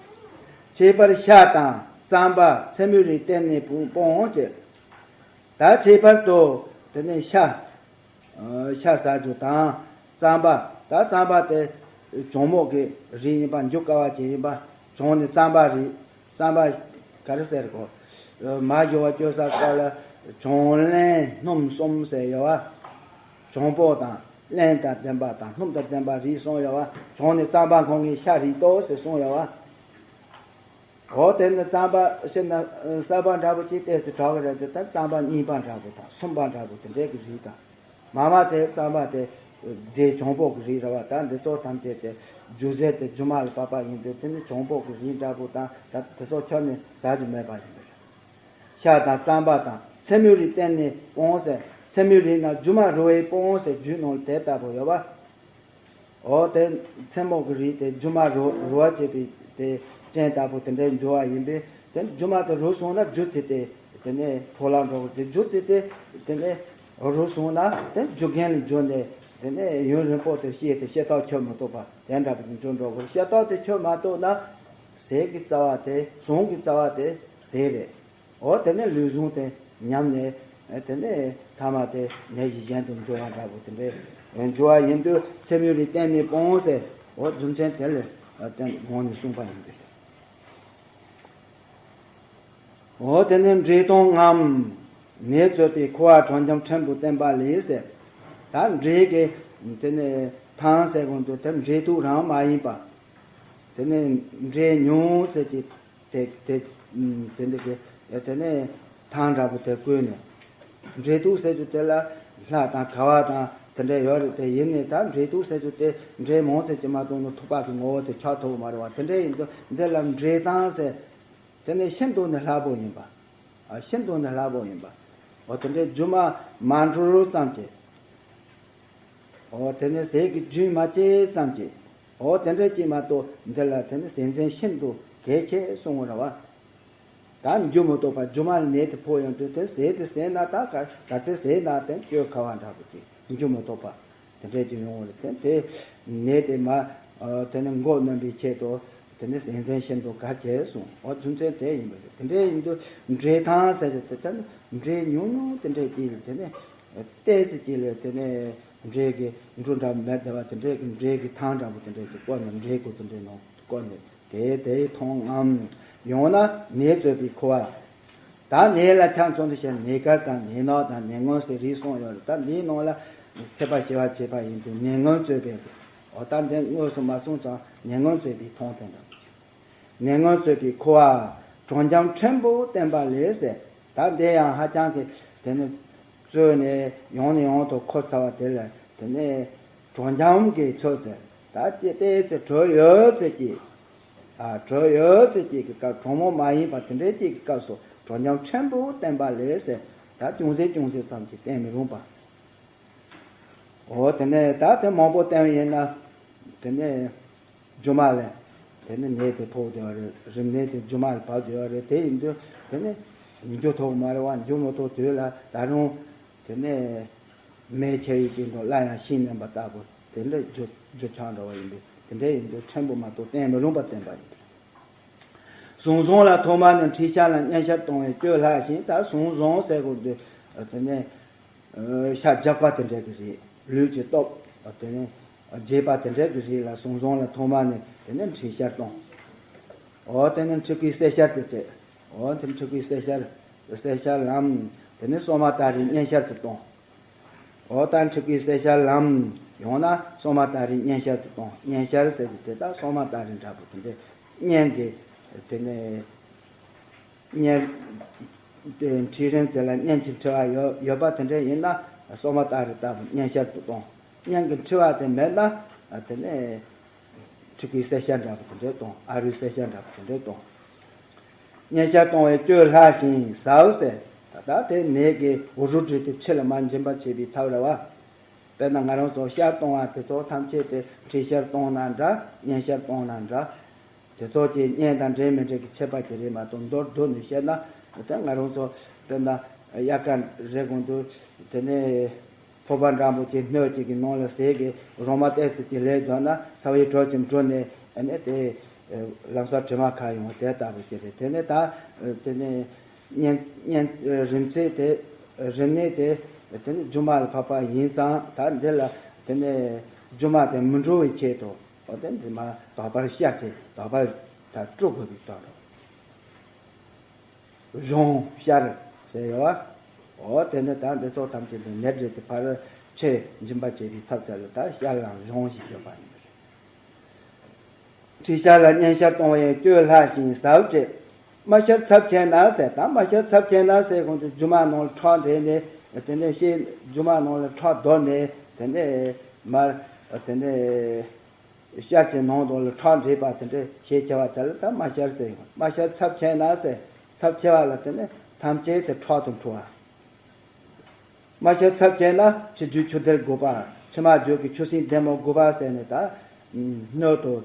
ཁྱད་པར་ཤ་དང་རྩམ་པ་མཚན་མོའི་རིགས་བསྟེན་ནས་སྤོང་ཅེས། ད་ཁྱད་པར་དུ་དེ་ནས་ཤ། ཤ་ཟ་རྒྱུ་དང་རྩམ་པ། ད་རྩམ་པ་དེ་གྱང་མོག་གི་རིགས་ཡིན་པ། འཇུ་དཀའ་བ་ཅན་ཡིན་པ། གྱང་ནི་རྩམ་པ་རིགས། རྩམ་པ་ག་རེ་ཟེར་གོ། མ་ཞུ་བ་སྐྱོ་ས་ཀ་ལ་གྱང་རླན་སྣུམ་གསུམ་ཟེར་ཡོད་བ། གྱང་པོ་དང་རླན་དང་ལྡན་པ་དང་སྣུམ་དང་ལྡན་པ་རིགས་གསུམ་ཡོད་བ། གྱང་ནི་རྩམ་པ་ཁོང་གི་ཤ་རིགས་ཏོ་ཟེར་གསུངས་ཡོད་བ། འོ་དེ་ནི་རྩམ་པ་ཤིན་ན་གསར་པ་འདྲ་པོ་ཅིག་ཏོག་ཙམ་དྲག་གི་རེད་དེ། ད་རྩམ་པ་རྙིང་པ་འདྲ་པོ་དང་སུམ་པ་འདྲ་པོ་དེ་འདྲའི་གི་རིགས་དང་། མ་མ་དེ་རྩམ་པ་དེ་རྫས་གྱང་པོ་གི་རིགས་རེད་བ། ད་འདི་ཚོ་ཐམས་ཅད་དེ་རྒྱུ་ཟས་དེ་རྒྱུ་མ་ལ་བབས་པ་ཡིན་དུས་དེ་ནི་གྱང་པོ་གི་རིགས་འདྲ་པོ་དང་། ད་དེ་ཚོ་ཁྱོན་ནས་ཟ་རྒྱུ་མེད་པ་ཡིན་པས། ཤ་དང་རྩམ་པ་དང་མཚན་མོའི་རིགས་བསྟེན་ནས་སྤོང་ཟེར། མཚན་མོའི་རིགས་ན་རྒྱུ་མ་རུལ་བས་སྤོང་ཟེར་རྒྱུད་ནང་ལ་དེ་ལྟ་བུ་ཡོད་བ། འོ་དེ་མཚན་མོ་གི་རིགས་དེ་རྒྱུ་མ་རུལ་རུལ་བ་བྱེད་པའི་དེ་རྐྱེན་ལྟ་བུ་དེ་འདྲའི་འགྱུར་བ་ཡིན་པས། དེ་རྒྱུ་མ་དེ་རུལ་སོང་ན་རྒྱུ་ཚིག་དེ་དེ་ནས་འཕྲོ་བརླག་འགྲོ་གི་རེད། རྒྱུ་ཚིག་དེ་དེ་ནས་རུལ་སོང་ན་དེ་རྒྱུ་རྐྱེན་ལ་འགྱུར་ནས་དེ་ནས་ཡུན་རིང་པོ་དེ་སྐྱེས་ཏེ་ཤ་སྟག་ཁྱོད་མི་ཐོབ་པ་དེ་འདྲ་པོ་དེ་འགྱུར་འགྲོ་གི་རེད། ཤ་སྟག་དེ་ཁྱོད་མ་ཐོབ་ན་ཟས་ཀྱི་རྩ་བ་དེ་ཟུངས་ཀྱི་རྩ་བ་དེ་ཟས་རེད། འོ་དེ་ནས་ལུས་ཟུངས་དེ་ཉམས་ནས་དེ་ནས་ཐ་མ་དེ་ནད་གཞི་གཞན་དུ་འགྱུར་བ་འདྲ་པོ་དེ་འདྲའི་འགྱུར་བ་ཡིན་དུས་མཚན་མོའི་རིགས་བསྟེན་ནས་སྤོང་ཟེར། འོ་རྒྱུ་མཚན་དེ་ལ་བརྟེན་ངོས་ནས་གསུངས་པ་ཡིན་པས། འོ་དེ་ནས་འབྲས་དང་རྔམ། ནད་གཙོས་པའི་ཁུ་བ་དྲོན་འཇམ་ཕྲན་བུ་བསྟེན་པ་ལས་ཟེར། ད་འབྲས་ཀྱི་དེ་ནས་ཐང་ཟེར་གོང་དུ་དེ་འབྲས་དུག་རང་མ་ཡིན་པ། དེ་ནས་འབྲས་ཉུང་ཟེར་གྱི་དེ་དེ་དེ་འདི་གི་དེ་ནས་ཐང་འདྲ་པོ་དེ་བསྐོལ་ནས། འབྲས་དུག་ཟེར་རྒྱུ་དེ་ལ་ལྷ་དང་ཁ་བ་དང་དེ་འདྲ་ཡོད་རེད། དེ་ཡིན་ནས་ད་འབྲས་དུག་ཟེར་རྒྱུ་དེ་འབྲས་མང་ཙམ་གྱིས་མ་གཏོགས་ནི་ཐུག་པ་གི་ངོ་བོ་དེ་ཆགས་ཐུབ་མ་རེད་བ། དེ་འདྲ་ཡིན་དུས་འདི་ལ་འབྲས་ཐང་ཟེར། དེ་ནས་ཤིན་ཏུ་ནས་སླ་པོ་ཡིན་པ། ཨ་ཤིན་ཏུ་ནས་སླ་པོ་ཡིན་པ། འོ་དེ་འདྲའི་རྒྱུ་མ་མ་འགྲོ་རུ་ཙམ་གྱིས། འོ་དེ་ནས་ཟས་ཀྱི་རྒྱུན་མ་བཅད་ཙམ་གྱིས། འོ་དེ་འདྲ་ཅིག་མ་གཏོགས་འདི་ལ་དེ་ནི་ཟས་མཚན་ཤིན་ཏུ་གལ་ཆེ་གསུང་བ་རེད་བ། ད་འགྱུར་མི་ཐོགས་པ་རྒྱུ་མ་ལ་ནད་དེ་ཕོག་ཡོང་དུས་དེ་ཟས་དེ་ཟས་ན་ད་ག་ག་ཚད་ཟས་ན་དེ་བཅོས་ཁ་བ་འདྲ་པོ་ཅིག་འགྱུར་མི་ཐོགས་པ། དེ་འདྲས་ཀྱི་ཡོང་བ་རེད། དེ་དེ་ནད་དེ་མ་ཨ་དེ་ནི་འགོག་གནོན་པའི་ཆེད་དུ་དེ་ནི་ཟས་མཚན་ཤིན་ཏུ་གལ་ཆེ་གསུངས། འོ་རྒྱུ་མཚན་དེ་ཡིན་པ་རེད། དེ་འདྲས་ཡིན་དུས་འབྲས་ཐང་ཟེར་རྒྱུ་དེ་ད་ནི་འབྲས་ཉུང་ཉུང་དེ་འདྲས་ཀྱི་དེ་ནི་ ཏོག་ཙམ་ཅིག་ལ་དེ་ནས་འབྲས་ཀྱི་འབྲུ་འདྲ་མེད་བསྡད་པ་དེ་འདྲས་ཀྱི་འབྲས་ཀྱི་ཐང་འདྲ་པོ་དེ་འདྲས་ཀྱི་བསྐོར་ནས། འབྲས་ཀྱི་དེ་འདྲས་ནང་བསྐོར་ནས་དེ་དེ་མཐོང་ངམ། ཡང་ན་ནས་བཙོས་པའི་ཁུ་བ། ད་ནས་ལ་ཆ་མཚོན་དུ་བྱས་ནས་དཀར་དང་ནས་ནག་དང་ནས་སྔོན་ཟེར་རིགས་གསུམ་ཡོད་རེད། ད་འདིའི་ནང་ལ་ཚད་པ་ཞི་བ་བྱས་པ་ཡིན་དུས་ནས་སྔོན་བཙོས་པའི། འོ་ད་འདི་དངོས་སུ་མ་གསུངས་ཙང་ནས་སྔོན་བཙོས་པའི་མཐོང་དེ་འདྲ། ནས་སྔོན་བཙོས་པའི་ཁུ་བ། དྲོ་འཇམ་ཕྲན་བུ་བསྟེན་པ་ལས་ཟེར། ད་འདི་ཡང་ཧ་ཅང་གི་དེ་ནི་བཙོས་ནས་ཡང་ནས་ཡང་དུ་ཁུ་ཚ་བ་དེ་ལ་དེ་ནས་དྲོ་འཇམ་གྱི་ཚོད་ཟེར། ད་ལྟའི་ལྟའི་ཚེ་དྲོད་ཡོད་ཚད་ཀྱི། ཨ་དྲོད་ཡོད་ཚད་ཀྱི་གི་སྐབས་གྲང་མོ་མ་ཡིན་པ་དེ་འདྲའི་ཅིག་གི་སྐབས་སུ་དྲོ་འཇམ་ཕྲན་བུ་བསྟེན་པ་ལས་ཟེར། ད་ཅུང་ཟད་ཅུང་ཟད་ཙམ་གྱིས་བསྟེན་མི་རུང་བ། འོ་དེ་ནས་ད་དེ་མང་པོ་བསྟེན་ཡིན་ན། དེ་ནས་རྒྱུ་མ་ལ་དེ་ནས་ནད་དེ་ཕོག་བསྡད་པ་རེད། རིམས་ནད་དེ་རྒྱུ་མ་ལ་བབས་བསྡད་པ་རེད། དེ་ཡིན་དུས་དེ་ནས་འཇུ་ཐུབ་མ་རེད་བ། འཇུ་མི་ཐུབ་དུས་ལ་ད་རུང་དེ་ནས་མེ་ཁྱེར་ཡི་གི་འགྲོ་སླར་ཡང་ཤིང་མནན་པ་ལྟ་བུ་དེ་འདྲ་རྒྱུ་རྒྱུ་ཆགས་འགྲོ་བ་ཡིན་དུས། དེ་འདྲ་ཡིན་དུས་ཕྲན་བུ་མ་གཏོགས་བསྟེན་མི་རུང་བ་བསྟེན་པ་ཡིན། ཟུང་ཟུང་ལ་ཐོག་མ་ནས་འཁྲུད་བྱ་ལ་སྙན་ཤལ་གཏོང་བའི་སྐྱོན་ལྷག་ཞིང་། ད་ཟུང་ཟུང་ཟེར་དགོས་འདུག་དེ་ནས་ཤ་རྒྱགས་པ་དེ་འདྲ་གི་རིགས། ལུས་ཀྱི་སྟོབས་དེ་ནས་རྒྱས་པ་དེ་འདྲ་གི་རིགས་ལ་ཟུང་ཟུང་ལ་ཐོག་མ་ནས་དེ་ནས་འཁྲུད་བྱ་གཏོང་། འོ་དེ་ནས་འཁྲུད་པའི་བསད་བྱ་དེ་བྱས། འོ་དེ་འཁྲུད་པའི་བསད་བྱ། བསད་བྱ་ལམ། དེ་ནས་སྲོ་མ་སྟ་རེའི་སྙན་ཤལ་དུ་གཏོང་། འོ་ད་འཁྲུད་པའི་བསད་བྱ་ལམ། ཡང་ན་སྲོ་མ་སྟ་རེའི་སྙན་ཤལ་དུ་གཏོང་། སྙན་ཤལ་ཟེར་གྱི་དེ་ད་སྲོ་མ་སྟ་རེ་འདྲ་པོ་དེ་འདྲའི་སྙན་གྱི་དེ་ནས་སྙན། དེ་འཁྲུད་རིམ་དེ་ལ་སྙན་གྱི་འཁྲུལ་བ་ཡོད་ཡོད་པ་དེ་འདྲ་ཡིན་ན་སྲོ་མ་སྟ་རེ་ལྟ་བུ་སྙན་ཤལ་དུ་གཏོང་། སྙན་གྱི་འཁྲུལ་བ་དེ་མེད་ན་དེ་ནས་འཁྲུད་པའི་བསད་བྱ་འདྲ་པོ་དེ་འདྲ་གཏོང་། ཨ་རུའི་བསད་བྱ་འདྲ་པོ་དེ་འདྲ་གཏོང་། སྙན་ཤལ་གཏོང་བའི་སྐྱོན་ལྷག་ཞིང་ཟབ་ཟེར། ད་ལྟ་དེ་ནད་ཀྱི་འུ་རུ་སྒྲིལ་ཏེ་ཕྱི་ལ་མ་འབྱིན་པར་བྱེད་པའི་ཐབས་རེད་བ། དཔེར་ན་ང་རང་ཚོ་ཤལ་གཏོང་བ་དེ་ཚོ་ཐམས་ཅད་དེ་འཁྲུད་བྱ་གཏོང་ན་འདྲ། སྙན་ཤལ་གཏོང་ན་འདྲ། དེ་ཚོ་གྱི་སྙན་དང་འདྲེས་མི་འདྲེས་ཀྱི་ཁྱད་པར་གྱི་རེད་མ་གཏོགས། མདོར་བསྡུས་ནས་བཤད་ན་དེ་ང་རང་ཚོ་དཔེར་ན་དབྱར་ཁ་རེད་དགོངས་དུས་དེ་ནས། ཕོར་པ་འགྲམ་པོ་ཅིག་སྣོད་ཅིག་གི་ནང་ལ་ཟས་ཀྱི་རོ་མ་བལྟས་ཚེ་ཅིག་ལས་འཇོག་ན་ཚ་བའི་དྲོད་ཀྱིས་འགྲོ་ནས་ཨ་ནི་དེ་ལམ་སང་དྲི་མ་ཁ་ཡོང་བ་དེ་ལྟ་བུ་ཅིག་རེད། དེ་ནས་ད་དེ་ནས་གཉན་གཉན་རིམས་ཚད་དེ་རིམས་ནད་དེ་དེ་ནས་རྒྱུ་མ་ལ་བབས་པ་ཡིན་ཙང་ད་འདི་ལ་དེ་ནས་རྒྱུ་མ་དེ་མི་འགྲོ་བའི་ཆེད་དུ་འོ་དེ་འདི་མ་དོགས་པར་བཤད་ཅིང་དོགས་པར་ད་སྤྲོ་དགོས་པའི་དོན་རེད། གཞུང་ཤར་ཟེར་ཡོད་བ། འོ་དེ་ནི་ད་འདི་ཚོ་ཐམས་ཅད་འདི་ནད་འདྲེས་ཀྱི་ཕར་ཆེ་འབྱིན་པ་བྱེད་པའི་ཐབས་ཚད་ལ་ད་ཤར་ལམ་གཞུང་ཞེས་བརྗོད་པ་ཡིན་པ་རེད། འཁྲུད་བྱ་ལ་སྙན་ཤལ་གཏོང་བའི་སྐྱོན་ལྷག་ཞིང་ཟབ་ཅེས། རྨ་བྱར་ཚབས་ཆེ་ན་ཟེར། ད་རྨ་བྱར་ཚབས་ཆེ་ན་ཟེར་གོང་དུ་རྒྱུ་མ་ནང་ལ་ཁྲག་འདྲེས་ནས་དེ་ནས་ཤེས་རྒྱུ་མ་ནང་ལ་ཁྲག་བརྡོལ་ནས་དེ་ནས་མར་དེ་ནས། ཤལ་གྱི་ནང་དུ་ལ་ཁྲག་འདྲེས་པ་དེ་འདྲ་ཞེས་བྱ་བ་དེ་ལ་ད་རྨ་བྱར་ཟེར་ཡོང་། རྨ་བྱར་ཚབས་ཆེ་ན་ཟེར། ཚབས་ཆེ་བ་ལ་དེ་ནི་ཐམས་ཅད་དེ་ཁྲག་ཏུ་འཁྲུ་བ། རྨ་བྱར་ཚབས་ཆེ་ན་ཕྱི་རྒྱུད་ཆུ་གཏེར་དགུ་པ། ཕྱི་མ་རྒྱུད་ཀྱི་ཆུ་སྲིན་ལྡེ་མོ་དགུ་པ་ཟེར་ནས་ད། སྣོད་དུ།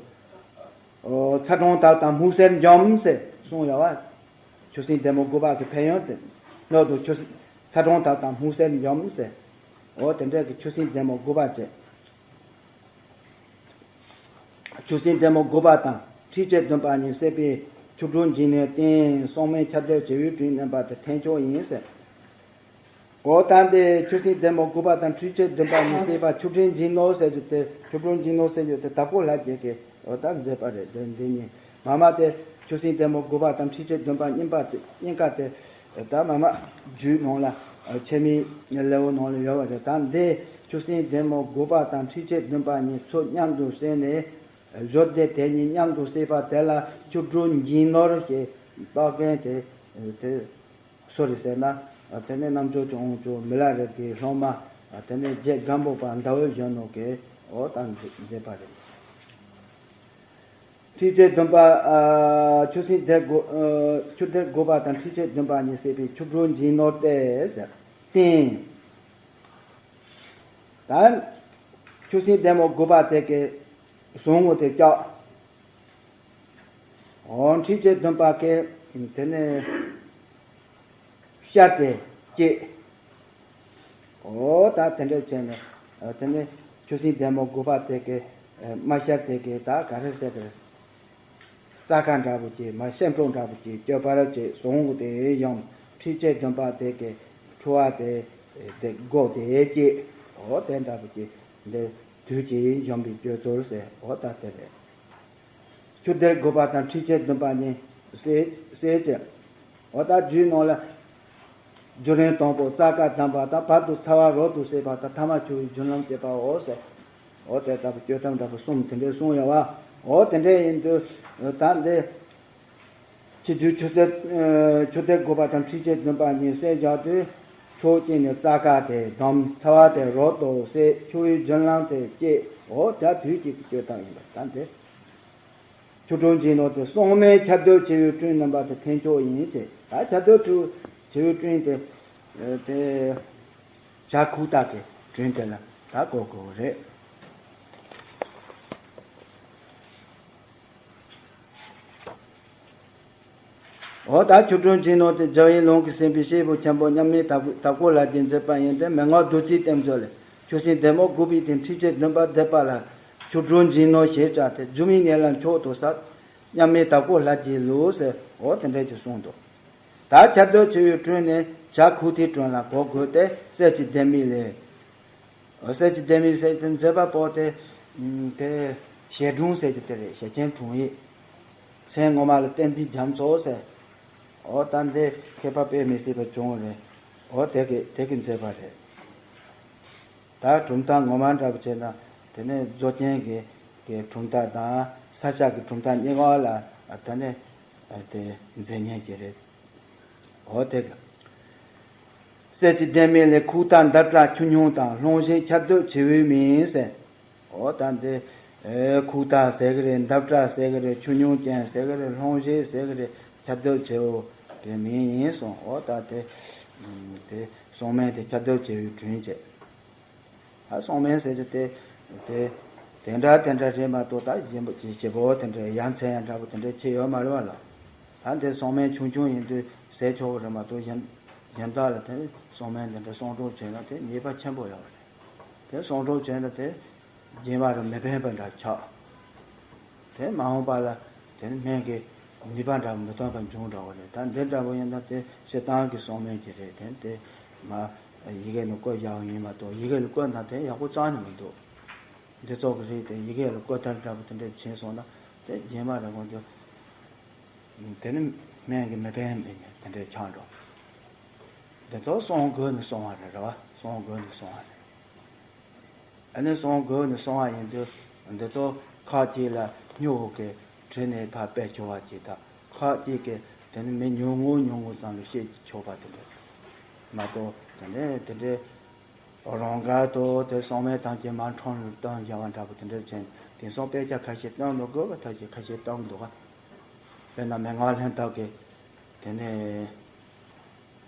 ཚ་གྲང་དག་དང་སྨུག་སེར་འཇོམས་ཟེར་གསུངས་ཡོད་བ། ཆུ་སྲིན་ལྡེ་མོ་དགུ་པ་གི་ཕན་ཡོན་དེ། སྣོད་དུ་ཆུ་སྲིན་ཚ་གྲང་དག་དང་སྨུག་སེར་འཇོམས་ཟེར། འོ་དེ་འདྲ་གི་ཆུ་སྲིན་ལྡེ་མོ་དགུ་པ་བཅས། ཆུ་སྲིན་ལྡེ་མོ་དགུ་པ་དང་མཁྲིས་ཆུ་བདུན་པ་གཉིས་བསྲེས་པའི་ཆུ་བྲུ་འབྱིན་ནས་བསྟེན། སྲོག་སྨན་ཁྱབ་བརྡལ་བྱེ་བའི་སྤྲིན་བསྣུན་པ་དེ་ཐན་ཆོག་ཡིན་ཟེར། འོ་ད་འདི་ཆུ་སྲིན་ལྡེ་མོ་དགུ་པ་དང་མཁྲིས་ཆུ་བདུན་པ་གཉིས་བསྲེས་པ་ཆུ་བྲུ་འབྱིན་ནོ་ཟེར་རྒྱུ་དེ། ཆུ་བྲུ་འབྱིན་ནོ་ཟེར་རྒྱུ་དེ་དྭགས་པོ་ལྷ་རྒྱལ་གྱིས་འོ་ད་མཛད་པ་རེད། འདི་འདི་གཉིས་མ་མ་དེ་ཆུ་སྲིན་ལྡེ་མོ་དགུ་པ་དང་མཁྲིས་ཆུ་བདུན་པ་གཉིས་པ་དེ་གཉིས་ཀ་དེ། ད་མ་མ་རྒྱུད་ནང་ལ་ཆེན་མོའི་ལེའུ་ནང་ལ་ཡོད་པ་རེད། ད་འདི་ཆུ་སྲིན་ལྡེ་མོ་དགུ་པ་དང་མཁྲིས་ཆུ་བདུན་པ་གཉིས་ཚུར་མཉམ་དུ་བསྲེས་ནས་བཞུར་ཏེ་དེ་གཉིས་མཉམ་དུ་བསྲེས་པ་དེ་ལ་ཆུ་བྲུ་འབྱིན་ནོ་ཞེས་འབོད་མཁན་དེ་དེ་སུ་རེད་ཟེར་ན། དེ་ནས་རྣམ་ཅོ་ཅོ་ཨོང་ཅོ་མི་ལ་རས་ཀྱི་སློབ་མ། དེ་ནས་རྗེ་སྒམ་པོ་པ་ཟླ་འོད་གཞོན་ནུ་གིས་འོ་ད་མཛད་པ་རེད། མཁྲིས་ཆུ་བདུན་པ། ཨ་ཆུ་སྲིན་ལྡེ་དགུ། ཨ་ཆུ་ལྡེ་དགུ་པ་དང་མཁྲིས་ཆུ་བདུན་པ་གཉིས་བསྲེས་པའི་ཆུ་བྲུ་འབྱིན་ནོ་སྟེ་ཟེར། བསྟེན། ད་ཆུ་སྲིན་ལྡེ་མོ་དགུ་པ་དེ་གིས་ཟུངས་དེ་བཀྱག་འོ་མཁྲིས་ཆུ་བདུན་པ་གིས་དེ་ནས་ཤར་ཏེ་སྐྱེས། འོ་ད་དེ་འདྲ་བྱས་ནས་དེ་ནས་ཆུ་སྲིན་ལྡེ་མོ་དགུ་པ་དེ་གིས་རྨ་བྱར་དེ་གིས་ད་ག་རེ་ཟེར་གི་རེད། རྩྭ་ཁ་འདྲ་པོ་ཅིག་མ་སེམས་སྤྲོ་འདྲ་པོ་ཅིག་སྐྱོ་བར་བྱས། ཟུངས་དེ་ཡང་མཁྲིས་ཆུ་བདུན་པ་དེ་གིས་འཁྲུ་བ་དེ་ དེ་སྒོ་དེ་སྐྱེས། འོ་དེ་འདྲ་བོ་ཅིག་འདི་དུས་ཀྱིས་འཇོམས་པའི་སྤྱོད་ཚུལ་ཟེར། འོ་ད་དེ་རེད། ཆུ་གཏེར་དགུ་པ་དང་ཁྲིག་ཆེན་བདུན་པ་གཉིས། གསལ་གསལ་བྱེད། འོ་ད་རྒྱུད་ནང་ལ། རྒྱུན་རིང་དང་པོ་རྩ་ཀ་བསྡམས་པ་དང་བར་དུ་ཚ་བ་རབ་ཏུ་བསྲེས་པ་དང་ཐ་མ་འཁྱུ་བའི་རྒྱུན་ལམ་བཅད་པའོ་ཟེར། འོ་དེ་ལྟ་བུ་སྤྱོད་སྟངས་འདྲ་བོ་གསུམ་དེ་འདྲས་གསུངས་ཡོད་པ། འོ་དེ་འདྲས་ཡིན་དུས་ད་འདི། ཕྱི་རྒྱུད་ཆུ་གཏེར། ཆུ་གཏེར་དགུ་པ་དང་ཁྲིག་ཆེན་བདུན་པ་གཉིས་གསལ་བཞག་དུས། ཕྱོགས་གཅིག་ནས་རྩ་ཀ་དེ་བསྡམས། ཚ་བ་དེ་རབ་ཏུ་བསྲེས། འཁྱུ་བའི་རྒྱུན་ལམ་དེ་བཅད། འོ་ད་དུས་གཅིག་གི་སྤྱོད་སྟངས་ཡིན་པ་ད་འདི། ཆོ་འཕྲུལ་འབྱིན་ནོ་དེ་གསང་སྨན་ཁྱབ་བརྡལ་བྱེ་བའི་སྤྲིན་རྣམ་པ་དེ་འཐེན་ཆོག་ཡིན་ཅེས། ད་ཁྱབ་བརྡལ་བྱེ་བའི་སྤྲིན་དེ། དེ་བྱ་ཁུག་རྟ་དེ་སྤྲིན་དེ་ལ་ད་གོ་དགོས་རེད། འོ་ད་ཆོ་འཕྲུལ་འབྱིན་ནོ་དེ་རྒྱལ་བའི་ལུང་གིས་ཟིན་པའི་སྐྱེས་བུ་ཆེན་པོ་མཉམ་མེད་དྭགས་པོ་ལྷ་རྗེས་མཛད་པ་ཡིན་ཏེ། མན་ངག་བདུད་རྩིའི་གཏེར་མཛོད་ལས། ཆུ་སྲིན་སྡེར་མོ་དགུ་པའི་སྟེང་ཁྲིག་ཆེན་བདུན་པ་བཟླས་པ་ལ། ཆོ་འཕྲུལ་འབྱིན་ནོ་ཞེས་བྱ་སྟེ། སྒྱུ་མའི་ཉེ་ལམ་མཆོག་ཏུ་ཟབ། མཉམ་མེད་དྭགས་པོ་ལྷ་རྗེའི་ལུགས་ཟེར། འོ་དེ་འདྲས་ཀྱི་གསུངས་འདུག་ད་ཁྱབ་བརྡལ་བྱེ་བའི་སྤྲིན་ནི་བྱ་ཁུག་རྟའི་སྤྲིན་ལ་གོ་དགོས་ཏེ། གསེར་གྱི་ལྡེ་མིག་ལས། གསེར་གྱི་ལྡེ་མིག་ཟེར་དེ་མཛད་པ་པོ་དེ། དེ་ཞལ་སྒྲུང་ཟེར་གྱི་དེ་རེད། ཞལ་ཆེམས་དྲུང་ཡིག་མཚན་ངོ་མ་ལ་བསྟན་འཛིན་རྒྱ་མཚོ་ཟེར། འོ་ད་འདི་མཁས་པ་དཔེ་མི་སྲིད་པ་བྱུང་རེད། འོ་དེ་གི་དེ་གི་མཛད་པ་རེད། ད་གྲུབ་མཐའ་ངོ་མ་འདྲ་པོ་བྱས་ན། དེ་ནས་རྫོགས་ཆེན་གྱི་གི་གྲུབ་མཐའ་དང་ས་སྐྱ་གི་གྲུབ་མཐའ་གཉིས་ཀ་ལ་དེ་ནས་དེ་མཛད་མཁན་གྱི་རེད། འོ་དེ་གི། གསེར་གྱི་ལྡེ་མིག་ལས། ཁུག་རྟ་འདབ་བྲག་ཆུ་སྙུང་དང་། ལྷུང་བཟེད་ཁྱབ་བརྡལ་བྱེ་བའི་མིང་ཟེར། འོ་ད་འདི། ཨེ་ཁུག་རྟ་ཟེར་གི་རེད། འདབ་བྲག་ཟེར་གི་རེད། ཆུ་སྙུང་ཅན་ཟེར་གི་རེད། ལྷུང་བཟེད་ཟེར་གི་རེད། ཁྱབ་བརྡལ་བྱེ་བའི་མིང་ཡིན་གསུངས། འོ་ད་དེ། དེ་གསང་སྨན་དེ་ཁྱབ་བརྡལ་བྱེ་བའི་སྤྲིན་བྱས། ད་གསང་སྨན་ཟེར་རྒྱུ་དེ། དེ་དེ་འདྲ་དེ་འདྲ་རེད་མ་གཏོགས། ད་གཞན་པ་ཅིག་བྱེད་པོ་དེ་འདྲ་ཡ་མཚན་ཡ་འདྲ་པོ་དེ་འདྲ་ཁྱེར་ཡོད་མ་རེད་པ་ལ། ད་འདི་གསང་སྨན་ཆུང་ཆུང་ཡིན་དུས་ཟས་ཆོག་གི་རེད་མ་གཏོགས། གཞན་གཞན་དག་ལ་དེ་གསང་སྨན་དེ་འདྲ་གསང་སྒྲོག་བྱས་ན་དེ་ཉེས་པ་ཆེན་པོ་ཡོད་རེད། དེ་གསང་སྒྲོག་བྱས་ན་དེ་སྦྱིན་པ་རུ་མི་ཕན་པ་འདྲ་ཆགས། དེ་མ་འོངས་པ་ལ་དེ་ནི་སྨན་གྱི་ནུས་པ་འདྲ་མི་ཐོན་པ་འབྱུང་འགྲོ་གི་རེད། ད་འདི་འདྲ་པོ་ཡིན་ན་དེ་སྤྱིར་བཏང་གི་གསང་སྨན་གྱི་རེད། དེ་དེ་མ་ཡི་གེ་ནང་བཀོད་བཞག་པ་ཡིན་མ་གཏོགས། ཡི་གེ་ལ་བཀོད་ན་དེ་ཡག་པོ་རྩ་ནས་མི་འདུག་འདི་ཚོ་གི་རིགས་དེ་ཡི་གེ་ལ་བཀོད་ཐབས་འདྲ་པོ་དེ་འདྲ་བྱས་སོང་ན། དེ་རྗེས་མ་རིང་པོ་དུ་དེ་ནི་སྨན་གྱི་མི་ཕན་མེད་ནས་དེ་འདྲའི་ཆགས་འགྲོ། འདི་ཚོ་གསང་དགོས་ནས་གསང་བ་རེད། རེད་བ། གསང་དགོས་ནས་གསང་བ་རེད། ཨ་ནི་གསང་དགོས་ནས་གསང་བ་ཡིན་དུས། འདི་ཚོ་ཁ་ཅིག་ལ་སྨྱུ་གུ་གིས་བྲིས་ནས་ཕར་སྤེལ་ཆོག་པ་ཅིག་དང་། ཁ་ཅིག་གིས་དེ་ནི་མི་ཉུང་ངུ་ཉུང་ངུ་ཙམ་ལ་བཤད་ཆོག་པ་དེ་འདྲ་མ་གཏོགས། དེ་ནས་དེ་འདྲའི་རང་དགར་དུ་དེ་གསང་སྨན་ཐམས་ཅད་མར་ཁྲོམ་རུ་བཏང་བཞག་པ་འདྲ་པོ་དེ་འདྲ་བྱས། དེང་སང་དཔེ་ཆ་ཁ་ཤས་བཏང་མི་དགོས་པ་ཐམས་ཅད་ཁ་ཤས་བཏང་འདུག་ག་དཔེར་ན་མན་ངག་ལྷན་ཐབས་ཀྱི་དེ་ནས་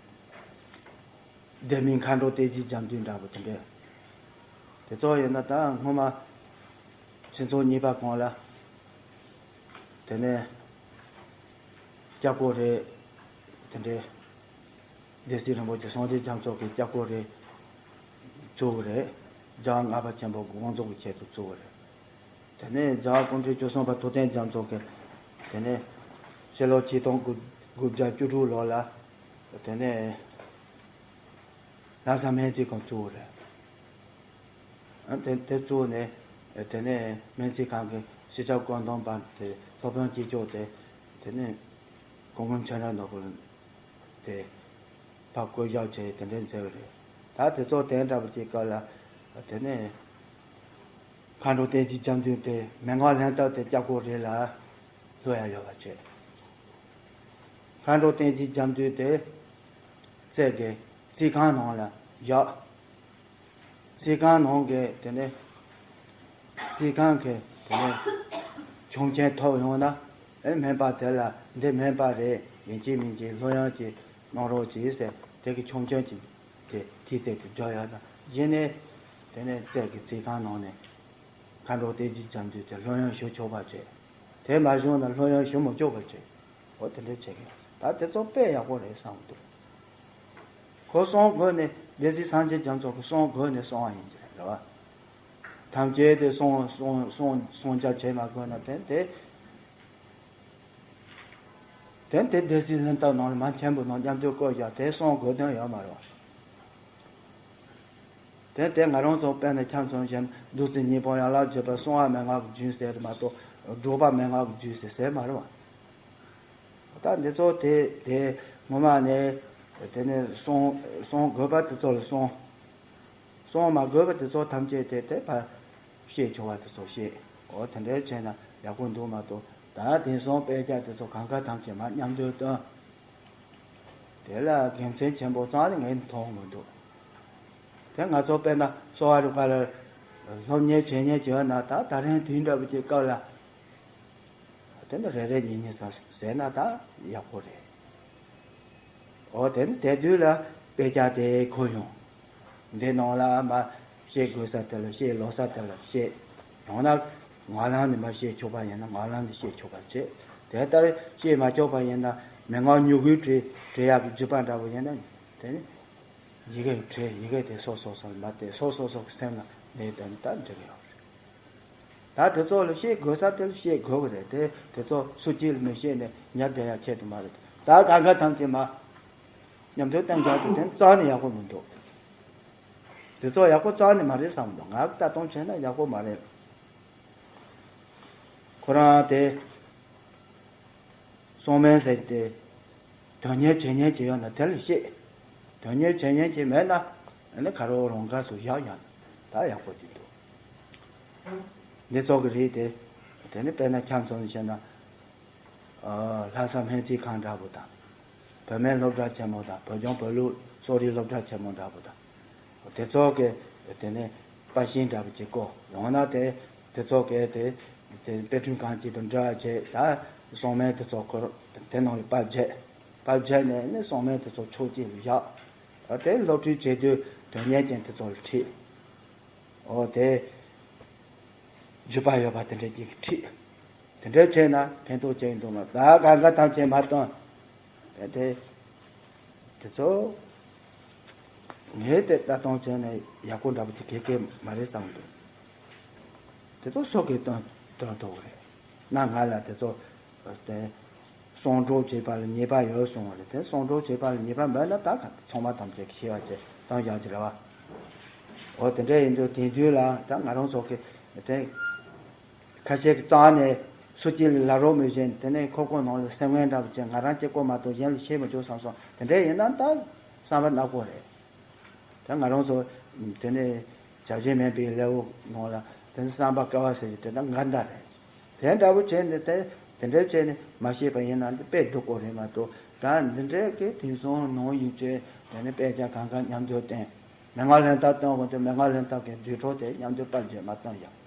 ལྡེ་མིག་མཁའ་འགྲོ་རྟེན་གྱི་རྒྱ་མདུད་འདྲ་པོ་དེ་འདྲ། དེ་ཚོ་ཡིན་ན་ད་སྔོན་མ་ཕྱི་ཚོ་གཉིས་པ་གོང་ལ། དེ་ནས་སྐྱབས་སྐོར་རེ་དེ་འདྲའི་སྡེ་སྲིད་རིན་པོ་ཆེ་སངས་རྒྱས་རྒྱ་མཚོ་གི་སྐྱབས་སྐོར་རེ་བཙུགས་པ་རེད། རྒྱལ་བ་ལྔ་པ་ཆེན་པོ་དགོངས་རྫོགས་ཀྱི་ཆེད་དུ་བཙུགས་པ་རེད། དེ་ནས་རྒྱལ་བ་སྐུ་ཕྲེང་བཅུ་གསུམ་པ་ཐུབ་བསྟན་རྒྱ་མཚོ་གིས་དེ་ནས་ཕྱི་ལོ་ཆིག་སྟོང་དགུ་བརྒྱ་བཅུ་དྲུག་ལོ་ལ་དེ་ནས་ལྷ་ས་སྨན་རྩིས་ཁང་བཙུགས་པ་རེད། དེ་དེ་བཙུགས་ནས་དེ་ནས་སྨན་རྩིས་ཁང་གི་སྤྱི་ཁྱབ་བཀོད་འདོམས་པ་དེ་སློབ་དཔོན་གཅིག་ལྕོགས་དེ། དེ་ནས་སྐུ་ངོ་མཁྱེན་རབ་ནོར་བུ་དེ་ཕར་བསྐོ་བཞག་བྱས་དེ་འདྲ་མཛད་པ་རེད། ད་དེ་ཚོ་དེ་འདྲ་པོ་ཅིག་སྐབས་ལ་དེ་ནས་མཁའ་འགྲོ་རྟེན་གྱི་རྒྱ་མདུད་དེ་མན་ངག་ལྷན་ཐབས་དེ་སྐྱབས་སྐོར་རེ་ལ་ལྷོད་ཡ་ཡོད་པ་བྱས། མཁའ་འགྲོ་རྟེན་གྱི་རྒྱ་མདུད་དེ་རྩེ་གི་རྩིས་ཁང་ནང་ལ་བཞག་རྩིས་ཁང་ནང་གི་དེ་ནས་རྩིས་ཁང་གི་དེ་ནས་ཆོག་མཆན་ཐོབ་ཡོང་ན། ཨེ་སྨན་པ་དེ་ལ་འདི་སྨན་པ་རེད། ཡིན་གཅིག་མིན་གཅིག་ལྷོད་ཡངས་ཀྱིས་གནང་རོགས་གྱིས་ཟེར། དེ་གི་ཆོག་མཆན་གྱི་དེ་ཐིག་ཚད་དུ་འཇོག་ཡོད་ན། གཞི་ནས་དེ་ནས་རྩེ་གི་རྩིས་ཁང་ནང་ནས་མཁའ་འགྲོ་རྟེན་གྱི་རྒྱ་མདུད་དེ་ལྷོད་ཡངས་ཞུ་ཆོག་པ་བྱས། དེ་མ་བྱུང་ན་ལྷོད་ཡངས་ཞུ་མི་ཆོག་པ་བྱས། འོ་དེ་འདྲ་བྱེད་ཀྱི་ཡོད། ད་དེ་ཚོ་དཔེ་ཡག་པོ་རེད་བསམ་གྱི་འདུག་ཁོ་གསང་དགོས་ནས་སྡེ་སྲིད་སངས་རྒྱས་རྒྱ་མཚོ་གིས་གསང་དགོས་ནས་གསང་བ་ཡིན་གྱི་རེད་བ། ཐམས་ཅད་དེ་གསང་གསང་གསང་གསང་རྒྱ་བྱེད་མ་དགོས་ན་དེ་དེ། དེ་དེ་སྡེ་སྲིད་ལྷན་ཐབས་ནང་ལ་མ་མཁན་པོ་ནང་མཉམ་དུ་བཀོད་བཞག་དེ་གསང་དགོས་དོན་ཡོད་མ་རེད་བ། དེ་དེ་ང་རང་ཚོ་དཔེར་ན་ཁྱམས་ཚོང་བཞིན་བདུད་རྩི་སྙིང་པོ་ཡན་ལག་བརྒྱད་པ་གསང་བ་མན་ངག་གི་རྒྱུན་ཟེར་མ་གཏོགས་སྒྲུབ་པ་མན་ངག་གི་རྒྱུན་ཟེར་ཟེར་མ་རེད་བ། ད་འདི་ཚོ་དེ་དེ་ངོ་མ་ནས་དེ་ནས་གསང་གསང་དགོས་པ་དེ་ཚོ་ལ་གསང་། གསང་མ་དགོས་པ་དེ་ཚོ་ཐམས་ཅད་དེ་དེ་ཕར་བཤད་ཆོག་པ་དེ་ཚོ་བཤད། འོ་དེ་འདྲའི་བྱས་ན་ཡག་པོ་འདུག་མ་གཏོགས། ད་དེང་སང་དཔེ་ཆ་དེ་ཚོ་གང་ག་ཐམས་ཅད་མར་མཉམ་དུ་བཏོན། དེ་ལ་དགེ་མཚན་ཆེན་པོ་རྩ་ནས་ངས་མཐོང་མི་འདུག་དེ་ང་ཚོ་དཔེར་ན་གསོ་བ་རིག་པ་ལ་སློབ་གཉེར་བྱེད་མཁན་ཅིག་ཡོད་ན། ད་ད་རིང་དུས་འདྲ་པོ་ཅིག་སྐབས་ལ་དེ་འདྲ་རེ་རེ་གཉིས་གཉིས་ཙམ་ཟེར་ན་ད་ཡག་པོ་རེད། འོ་དེ་ནི་དེ་དུས་ལ་དཔེ་ཆ་དེ་གོ་ཡོང་། འདི་ནང་ལ་མ་བཤད་དགོས་ས་དེ་ལ་བཤད། ལོག་ས་དེ་ལ་བཤད། ཡང་ན་ངག་ལམ་ནས་མ་བཤད་ཆོག་པ་ཡིན་ན་ངག་ལམ་ནས་བཤད་ཆོག་པ་བྱེད། དེ་ལྟར་བཤད་མ་ཆོག་པ་ཡིན་ན་མན་ངག་མྱུ་གུའི་བྲིས་བྲིས་ཡག་གི་བརྒྱུད་པ་འདྲ་བོ་ཡིན་ན་དེ་ནི་ཡི་གེ་བྲིས། ཡི་གེ་དེ་སོ་སོ་སོ་ལ་མ་བལྟས། སོ་སོ་སོ་གི་སེམས་ལ་གནས་དོན་ད་འགྲིག་གི་ཡོད་རེད། ད་དེ་ཚོ་ལ་བཤད་དགོས་ས་དེ་ལ་བཤད་དགོས་གི་རེད་དེ། དེ་ཚོ་སུ་གཅིག་ལ་མི་བཤད་ནས་ཉར་བསྡད་ཡ་ཆེད་དུ་མ་རེད། ད་གང་ག་ཐམས་ཅད་མ་མཉམ་དུ་གཏན་འཇགས་དེ་དེ་རྩ་ནས་ཡག་པོ་མི་འདུག་དེ་ཚོ་ཡག་པོ་རྩ་ནས་མ་རེད་བསམ་འདུག་ང་ལྟ་སྟངས་བྱས་ན་ཡག་པོ་མ་རེད། ཁོ་རང་དེ་གསང་སྨན་ཟེར་ཏེ་དོན་གཉེར་བྱེད་མཁན་ཅིག་ཡོད་ན་དེ་ལ་བཤད། དོན་གཉེར་བྱེད་མཁན་ཅིག་མེད་ན་ཨ་ནི་ག་རེ་རང་ག་སུ་བཞག་ཡོད་ན་ད་ཡག་པོ་ཅིག་འདུག་འདི་ཚོ་གི་རིགས་དེ། དེ་ནི་དཔེར་ན་ཁྱམས་ཚོ་ནས་བཤད་ན། ཨ། ལྷ་ས་སྨན་རྩིས་ཁང་འདྲ་པོ་དང་། བོད་སྨན་སློབ་གྲྭ་ཆེན་མོ་དང་། བོད་ལྗོངས་བོད་ལུགས་གསོ་རིག་སློབ་གྲྭ་ཆེན་མོ་འདྲ་པོ་དང་། དེ་ཚོ་གི་དེ་ནས་པར་ཤིང་འདྲ་པོ་ཅིག་བརྐོ། ཡང་ན་དེ་དེ་ཚོ་གི་དེ་དེ་དཔེ་སྐྲུན་ཁང་ཅིག་དང་འབྲེལ་བ་བྱས། ད་གསང་སྨན་དེ་ཚོ་ཁོ་དེ་ནང་ལ་པར་བརྒྱབ། པར་བརྒྱབ་ནས་ནི་གསང་སྨན་དེ་ཚོ་ཕྱོགས་གཅིག་ལ་བཞག་ད་དེ་སློབ་ཁྲིད་བྱེད་དུས་དོན་གཉེར་ཅན་དེ་ཚོ་ལ་ཁྲིད། འོ་དེ་རྒྱུས་པ་ཡོད་པ་དེ་འདྲ་ཅིག་ཁྲིད། དེ་འདྲ་བྱས་ན་ཕན་ཐོགས་ཅིག་འདུག་ན། ད་གང་ག་ཐམས་ཅད་མ་བཏོན། དེ་དེ་དེ་ཚོ་ངས་དེ་ལྟ་སྟངས་བྱས་ན་ཡག་པོ་འདྲ་པོ་ཅིག་ག་གེ་མ་རེད་བསམ་འདུག་དེ་ཚོ་སོ་གིས་བཏོན་བཏོན་ཐུབ་རེད། ན་ང་ལ་དེ་ཚོ་དེ་གསང་སྒྲོག་བྱེད་པ་ལ་ཉེས་པ་ཡོད་གསུངས་པ་རེད། དེ་གསང་སྒྲོག་བྱེད་པ་ལ་ཉེས་པ་མེད་ན་ད་ག་ཚང་མ་ཐམས་ཅད་ཤེས་པ་བྱས་བཏང་བཞག་གི་རེད་བ། འོ་དེ་འདྲ་ཡིན་དུས་དེང་དུས་ལ་ད་ང་རང་ཚོ་གི་དེ་ཁ་ཤས་ཀྱི་རྩ་ནས་སུ་གཅིག་ལ་ལབ་རོགས་མི་བྱེད། དེ་ནས་ཁོག་པའི་ནང་ལ་སེམས་ངན་འདྲ་པོ་བྱས། ང་རང་གཅིག་པོ་མ་གཏོགས་གཞན་ལ་བཤད་མི་ཆོག་བསམ་སོང་། དེ་འདྲ་ཡིན་ན་ད་བསམ་པ་ནག་པོ་རེད། ད་ང་རང་ཚོ་དེ་ནས་བྱ་བྱེད་མིན་པའི་ལེའུ་ནང་ལ་དེ་ནས་བསམ་པ་དཀའ་བ་ཟེར་གྱི་དེ་ད་འགལ་ཟླ་རེད། དེ་འདྲ་པོ་བྱས་ནས་དེ་དེ་འདྲ་བྱས་ནས་མ་ཤེས་པ་ཡིན་ན་འདི་དཔེ་སྡུག་པོ་རེད་མ་གཏོགས། ད་འདི་འདྲའི་གི་དེང་སང་ནང་ཡིན་ཚེ་དེ་ནས་དཔེ་ཆ་གང་ག་མཉམ་དུ་བསྟན། མན་ངག་ལེན་ཐབས་བསྟན་དགོས་དུས་མན་ངག་ལེན་ཐབས་ཀྱི་བསྡུས་གྲོགས་དེ་མཉམ་དུ་པར་བརྒྱབ་མ་བཏང་ཡང་།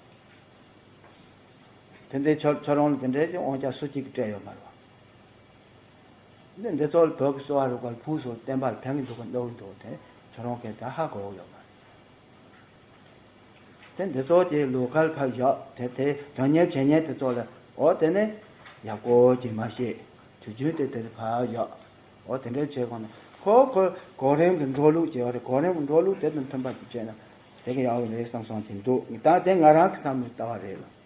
དེ་འདྲའི་ཁྱོད་ཁྱོད་རང་ལ་དེ་འདྲའི་ཅིག་དབང་ཆ་སུ་གཅིག་གིས་སྤྲད་ཡོད་མ་རེད་བ། འདི་འདི་ཚོ་ལ་བོད་ཀྱི་གསོ་བ་རིག་པ་ལ་ཕུན་སུམ་ཚོགས་བསྟན་པ་ལ་ཕན་གྱི་འདུག་ག་འདུག་འདུག་དེ་ཁྱོད་རང་གིས་ད་ཧ་གོ་ཡོད་མ་རེད། དེ་འདི་ཚོ་དེ་ལོ་ཁལ་ཕབ་བཞག་དེ་དེ་དོན་གཉེར་བྱེད་མཁན་དེ་ཚོ་ལ་འོ་དེ་ནས་ཡག་པོ་ཅིག་མ་བཤད། དུས་རྒྱུན་དེ་དེ་ཕབ་བཞག་འོ་དེ་འདྲ་བྱས་གོང་ནས་ཁོ་ཁོ་གོ་རིམ་གྱི་འགྲོ་ལུགས་ཅིག་ཡོད་རེད། གོ་རིམ་གྱི་འགྲོ་ལུགས་དེ་དང་མཐུན་པ་ཅིག་བྱས་ན་དེ་ག་ཡག་པོ་རེད་བསམ་སོང་གི་འདུག་ད་དེ་ང་རང་གི་བསམ་བློའི་ལྟ་བ་རེད་ལ།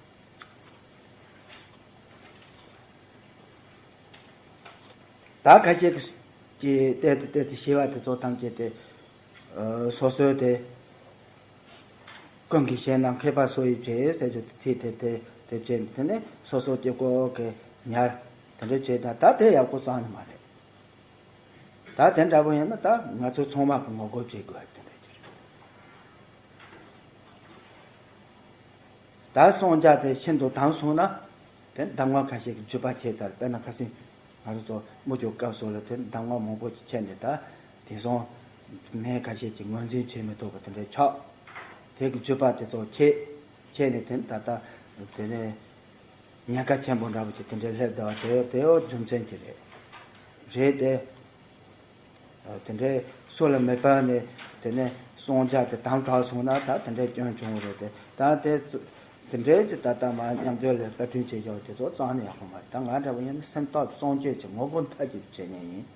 ད་ཁ་ཤས་ཀྱིས་བལྟས་ཏེ་བལྟས་ཏེ་ཤེས་པ་དེ་ཚོ་ཐམས་ཅད་དེ་སོ་སོའི་དེ་ཀུན་གྱིས་བཤད་ན་མཁས་པ་སོ་ཡི་བྱེད་ཟེར་རྒྱུ་དེ་ཚིག་དེ་དེ་དེ་བྱས་ནས་དེ་ནས་སོ་སོ་སྐྱེ་ཀོ་གི་ཉར་དེ་འདྲ་བྱས་ན་ད་དེ་ཡག་པོ་རྩ་ནས་མ་རེད། ད་དེ་འདྲ་པོ་ཡིན་ན་ད་ང་ཚོ་ཚང་མ་གི་ངོ་རྒོལ་བྱེད་དགོས་དེ་འདྲ་ཅིག་རེད། ད་གསང་རྒྱ་དེ་ཤིན་ཏུ་དྭངས་སོང་ན་དེ་གདམས་ངག་ཁ་ཤས་ཀྱི་བརྒྱུད་པ་ཁྱད་མཚར། དཔེར་ན་ཁ་སང་ང་རང་ཚོ་དམུ་ཆོས་སྐབས་སུ་ལ་དེ་གདམས་ངག་མང་པོ་ཅིག་ཁྱེར་ནས་ད་དེང་སང་མི་ཁ་ཤས་ཀྱིས་ངོས་འཛིན་བྱེད་མི་ཐུབ་པ་དེ་འདྲ་ཆགས། དེ་གི་བརྒྱུད་པ་དེ་ཚོ་ཁྱེད་ཁྱེད་ནས་དེ་ད་ལྟ་དེ་ནས་ཉེན་ཁ་ཆེན་པོ་འདྲ་པོ་ཅིག་དེ་འདྲའི་སླེབས་བསྡད་པ་དེ་དེའོ་རྒྱུ་མཚན་གྱིས་རེད། རེད་དེ། དེ་འདྲའི་སོ་ལ་མེ་སྤར་ནས་དེ་ནས་གསང་རྒྱ་དེ་དྭངས་དྲགས་སོང་ན་ད་དེ་འདྲའི་སྐྱོན་བྱུང་བ་རེད་དེ། ད་དེ་ཚོ་དེ་འདྲའི་ཅིག་ད་ལྟ་མ་མཉམ་དུ་ལ་བཀའ་དྲིན་ཆེ་ཞུ་དེ་ཚོ་རྩ་ནས་ཡག་པོ་མ་རེད། ད་ང་འདྲ་པོ་ཡིན་ན་སེམས་ཐག་གཙང་བཅད་ཀྱི་ངོ་རྒོལ་མཐའ་གཅིག་ཏུ་བྱེད་མཁན་ཡིན།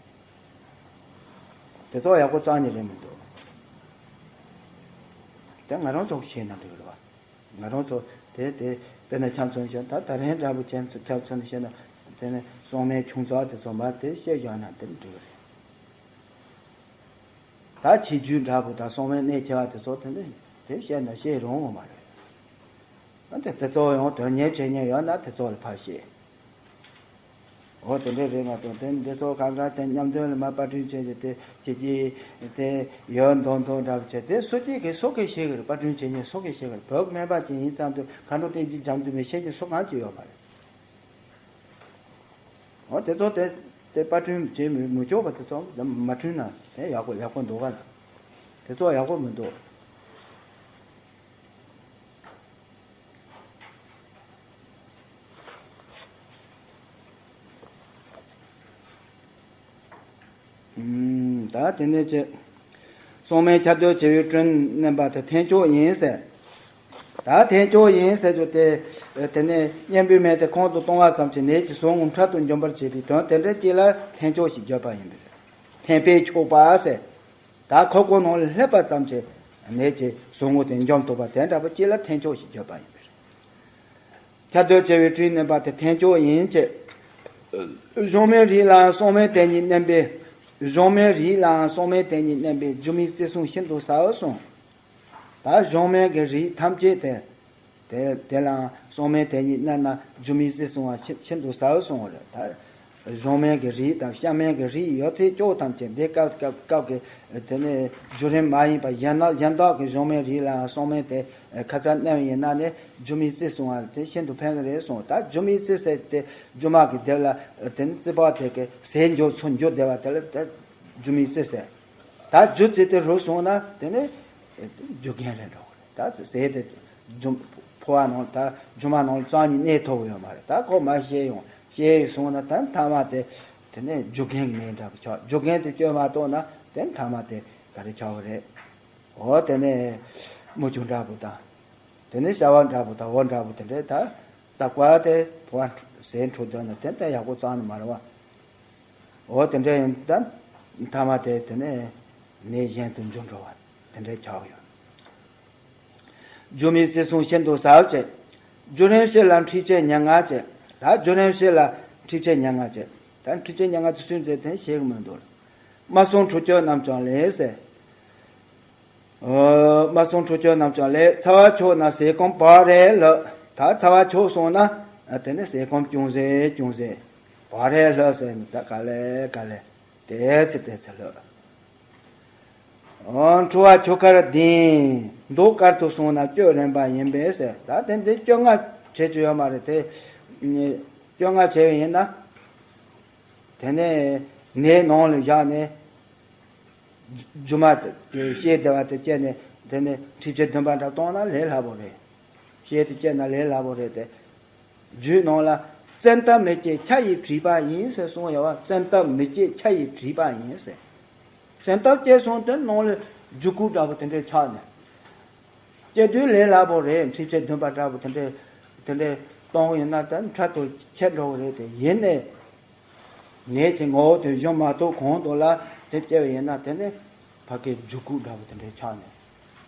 དེ་ཚོ་ཡག་པོ་རྩ་ནས་རེད་མི་འདུག་དེ་ང་རང་ཚོ་གིས་ཤེས་ན་འགྲིག་རེད་བ། ང་རང་ཚོ་དེ་དེ་དཔེར་ན་ཁྱམས་ཚོ་བཞིན་ད་ད་རིང་འདྲ་པོ་ཁྱམས་ཚོ་ཁྱམས་ཚོ་ནས་བཤད་ན་དེ་ནས་གསང་སྨན་ཆུང་ཙག་དེ་ཚོ་མར་དེ་བཤད་བཞག་ན་དེ་འགྲིག་རེད། ད་ཆེ་རྒྱུད་འདྲ་པོ་དང་སྲུང་མའི་གནད་ཆེ་བ་དེ་ཚོ་དེ་འདྲ་དེ་བཤད་ན་བཤད་རུང་བ་མ་རེད། ཨ་དེ་དེ་ཚོ་ཡང་དོན་གཉེར་བྱེད་མཁན་ཡོད་ན་དེ་ཚོ་ལ་ཕར་བཤད། འོ་དེ་འདྲ་རེད་མ་གཏོགས་དེ་འདི་ཚོ་གང་ག་དེ་མཉམ་དོན་ལ་མ་པར་སྐྲུན་བྱེད་ཀྱི་དེ་བྱེད་ཀྱི་དེ་ཡོད་མདོག་མདོག་འདྲ་པོ་བྱས་དེ་སུ་གཅིག་གིས་སུ་གིས་ཤེས་གི་རེད། པར་སྐྲུན་བྱེད་མཁན་སུ་གིས་ཤེས་གི་རེད། བོད་སྨན་པ་ཅིག་ཡིན་ཙང་དུ་མཁའ་འགྲོ་བསྟན་འཛིན་འཇམ་དུ་མི་ཤེས་ཀྱི་སུ་གང་ཅིག་ཡོད་མ་རེད། འོ་དེ་ཚོ་དེ་དེ་པར་སྐྲུན་བྱེད་མི་མི་ཆོག་པ་དེ་ཚོ་མ་བསྐྲུན་ན་དེ་ཡག་པོ་ཡག་པོ་འདུག་ག། དེ་ཚོ་ཡག་པོ་མི་འདུག། ཨུམ། ད་དེ་ནས་ཅི། སྲུང་མའི་ཁྱབ་བརྡལ་བྱེ་བའི་སྤྲིན་མནན་པ་དེ་ཐན་ལྕོག་ཡིན་ཟེར། ད་ཐན་ལྕོག་ཡིན་ཟེར་རྒྱུ་དེ། དེ་ནས་གཉེན་པོའི་སྨན་དེ་ཁོང་དུ་གཏོང་བ་ཙམ་གྱིས་ནད་ཀྱི་ཟུག་རྔུ་འཕྲལ་དུ་འཇོམས་པར་བྱེད་པའི་དོན་དེ་འདྲ་ཅིག་ལ་ཐན་ལྕོག་ཞེས་བརྗོད་པ་ཡིན་པས། ཐན་པས་ཆོག་པ་ཟེར། ད་ཁོག་པའི་ནང་ལ་སླེབས་པ་ཙམ་གྱིས་ནད་ཀྱི་ཟུག་རྔུ་དེ་འཇོམས་ཐུབ་པ་དེ་འདྲ་པོ་ཅིག་ལ་ཐན་ལྕོག་ཞེས་བརྗོད་པ་ཡིན་པས། ཁྱབ་བརྡལ་བྱེ་བའི་སྤྲིན་མནན་པ་དེ་ཐན་ལྕོག་ཡིན་ཅེས། གཞུང་མའི་རིགས་ལའང་སྲུང་མའི་དེ་ཉིད་མནན་པས། གཞུང་མའི་རིགས་ལའང་སྲུང་མའི་དེ་ཉིད་མནན་པས་སྒྱུ་མའི་བརྩེ་སྲུང་ཤིན་ཏུ་ཟབ་གསུངས། ད་གཞུང་མའི་གི་རིགས་ཐམས་ཅད་དེ། དེ་དེ་ལའང་སྲུང་མའི་དེ་ཉིད་མནན་ན་སྒྱུ་མའི་བརྩེ་སྲུང་བ་ཤིན་ཤིན་ཏུ་ཟབ་གསུངས་པ་རེད་ད། གཞུང་མའི་གི་རིགས་དང་གཤམ་མའི་གི་རིགས་ཡོད་ཚད་ཅོག་ཐམས་ཅད་འདི་སྐབས་སྐབས་སྐབས་ཀྱི་དེ་ནས་བརྒྱུད་རིམ་མ་ཡིན་པ་གཞན་དག་གཞན་དག་གི་གཞུང་མའི་རིགས་ལའང་སྲུང་མའི་དེ་ཁ་ཚ་གནང་བ་ཡིན་ན་ནི་སྒྱུ་མའི་བརྩེ་སྲུང་བ་དེ་ཤིན་ཏུ་ཕན་གི་རེད་གསུངས། ད་སྒྱུ་མའི་བརྩེ་ཟེར་དེ་སྒྱུ་མ་གི་དེབ་ལ་དེ་ནི་རྩིས་པ་དེ་གི་ཟས་འཇུ་ཚོ་འཇུ་བདེ་བ་དེ་ལ་དེ་སྒྱུ་མའི་བརྩེ་ཟེར། ད་རྒྱུ་བརྩེ་དེ་རུ་སོང་ན་དེ་ནི་རྒྱུ་རྐྱེན་རེད་འགྲོ་གི་རེད། ད་ཟས་དེ་རྒྱུ་ཕོ་བ་ནང་ད་རྒྱུ་མ་ནང་ལ་རྩ་ནས་གནས་ཐུབ་ཡོད་མ་རེད། ད་ཁོ་མ་ཤེས་ཡོང་ཤེས་སོང་ན་ད་མཐའ་མ་དེ་དེ་ནས་རྒྱུ་རྐྱེན་གྱི་ནད་འདྲ་པོ་ཆགས། རྒྱུ་རྐྱེན་དེ་བཅོས་མ་གཏོང་ན་དེ་མཐའ་མ་དེ་ག་རེ་ཆགས་པ་རེད། འོ་དེ་ནས་མུ་ཆུ་འདྲ་པོ་དང་། དེ་ནས་ཤ་བ་འདྲ་པོ་དང་འོ་འདྲ་པོ་དེ་འདྲས་ད་ད་བར་དེ་ཕོ་བ་ཟས་འཕྲོད་དོན་ན་དེ་ལྟ་ཡག་པོ་རྩ་ནས་མ་རེད་བ། འོ་དེ་འདྲས་ཡིན་ད་མཐའ་མ་དེ་དེ་ནས་ནད་གཞན་དུ་འགྱུར་འགྲོ་བ་དེ་འདྲས་ཆགས་ཡོད། སྒྱུ་མའི་བརྩེ་སྲུང་ཤིན་ཏུ་ཟབ་ཅེས། བརྒྱུད་རིམ་བཞི་ལ་འཁྲིད་བྱེད་མྱ་ངན་ཅེས། ད་བརྒྱུད་རིམ་བཞི་ལ་འཁྲིད་བྱེད་མྱ་ངན་ཅེས། ད་འཁྲིད་བྱེད་མྱ་ངན་དེ་སུས་མཛད་དེ་ཤེས་གི་མི་འདུག། སྨྲ་སྲུང་ཁྲོ་ཆོས་རྣམས་ཀྱང་ལེགས་ཟེར། ཨོ། སྨྲ་སྲུང་ཁྲོ་ཆོས་རྣམས་ཀྱང་ལེགས། ཚ་བ་ཆོག་ན་ཟས་སྐོམ་བག་རེ་ལྷོད། ད་ཚ་བ་ཆོག་སོང་ན་དེ་ནི་ཟས་སྐོམ་ཅུང་ཟད་ཅུང་ཟད་བག་རེ་ལྷོད་ཟེར་ནས་ད་ག་ལེ་ག་ལེ་དེ་ཚེ་དེ་ཚེ་ལྷོད། ཨོ། འཁྲུ་བ་ཆུ་ཁར་ལྡིང་། མདོག་དཀར་དུ་སོང་ན་སྐྱོ་རན་པ་ཡིན་པས་ཟེར། ད་དེ་འདི་སྐྱོ་ང་བྱེད་རྒྱུ་ཡོད་མ་རེད་དེ། སྐྱོ་ང་བྱས་པ་ཡིན་ན། དེ་ནས་ནད་ནང་ལ་བཞག་ནས། རྒྱུ་མ་དེ་ཤེས་བདེ་བ་དེ་བསྐྱེད་ནས་དེ་ནས་འཁྲིག་བྱེད་བདུན་པ་འདྲ་གཏོང་ན་ལས་སླ་པོ་རེད། ཤེས་དེ་བསྐྱེད་ན་ལས་སླ་པོ་རེད་དེ། རྒྱུད་ནང་ལ་བཙན་ཐབས་མི་བྱེད་ཁྱབ་ཡིད་བྲིས་པ་ཡིན་ཟེར་གསུངས་ཡོད་བ། བཙན་ཐབས་མི་བྱེད་ཁྱབ་ཡིད་བྲིས་པ་ཡིན་ཟེར། བཙན་ཐབས་བསྐྱེད་སོང་དེ་ནང་ལ་རྒྱུད་སྐུད་འདྲ་པོ་དེ་འདྲས་ཆགས་ནས། སྐྱེ་དུས་ལས་སླ་པོ་རེད། འཁྲིག་བྱེད་བདུན་པ་འདྲ་པོ་དེ་འདྲས་དེ་འདྲས་གཏོང་ཡིན་ན་ད་འཕྲལ་དུ་ཁྱེར་འགྲོ་གི་རེད་དེ། ཡིན་ནས་ནད་ཀྱི་ངོ་བོ་དེ་སྦྱོང་མ་ཐུབ་གོང་དུ་ལ་དེ་སྐྱེ་བ་ཡིན་ན་དེ་ནི་ཕ་གི་རྒྱུད་སྐུད་འདྲ་པོ་དེ་འདྲས་ཆགས་ནས་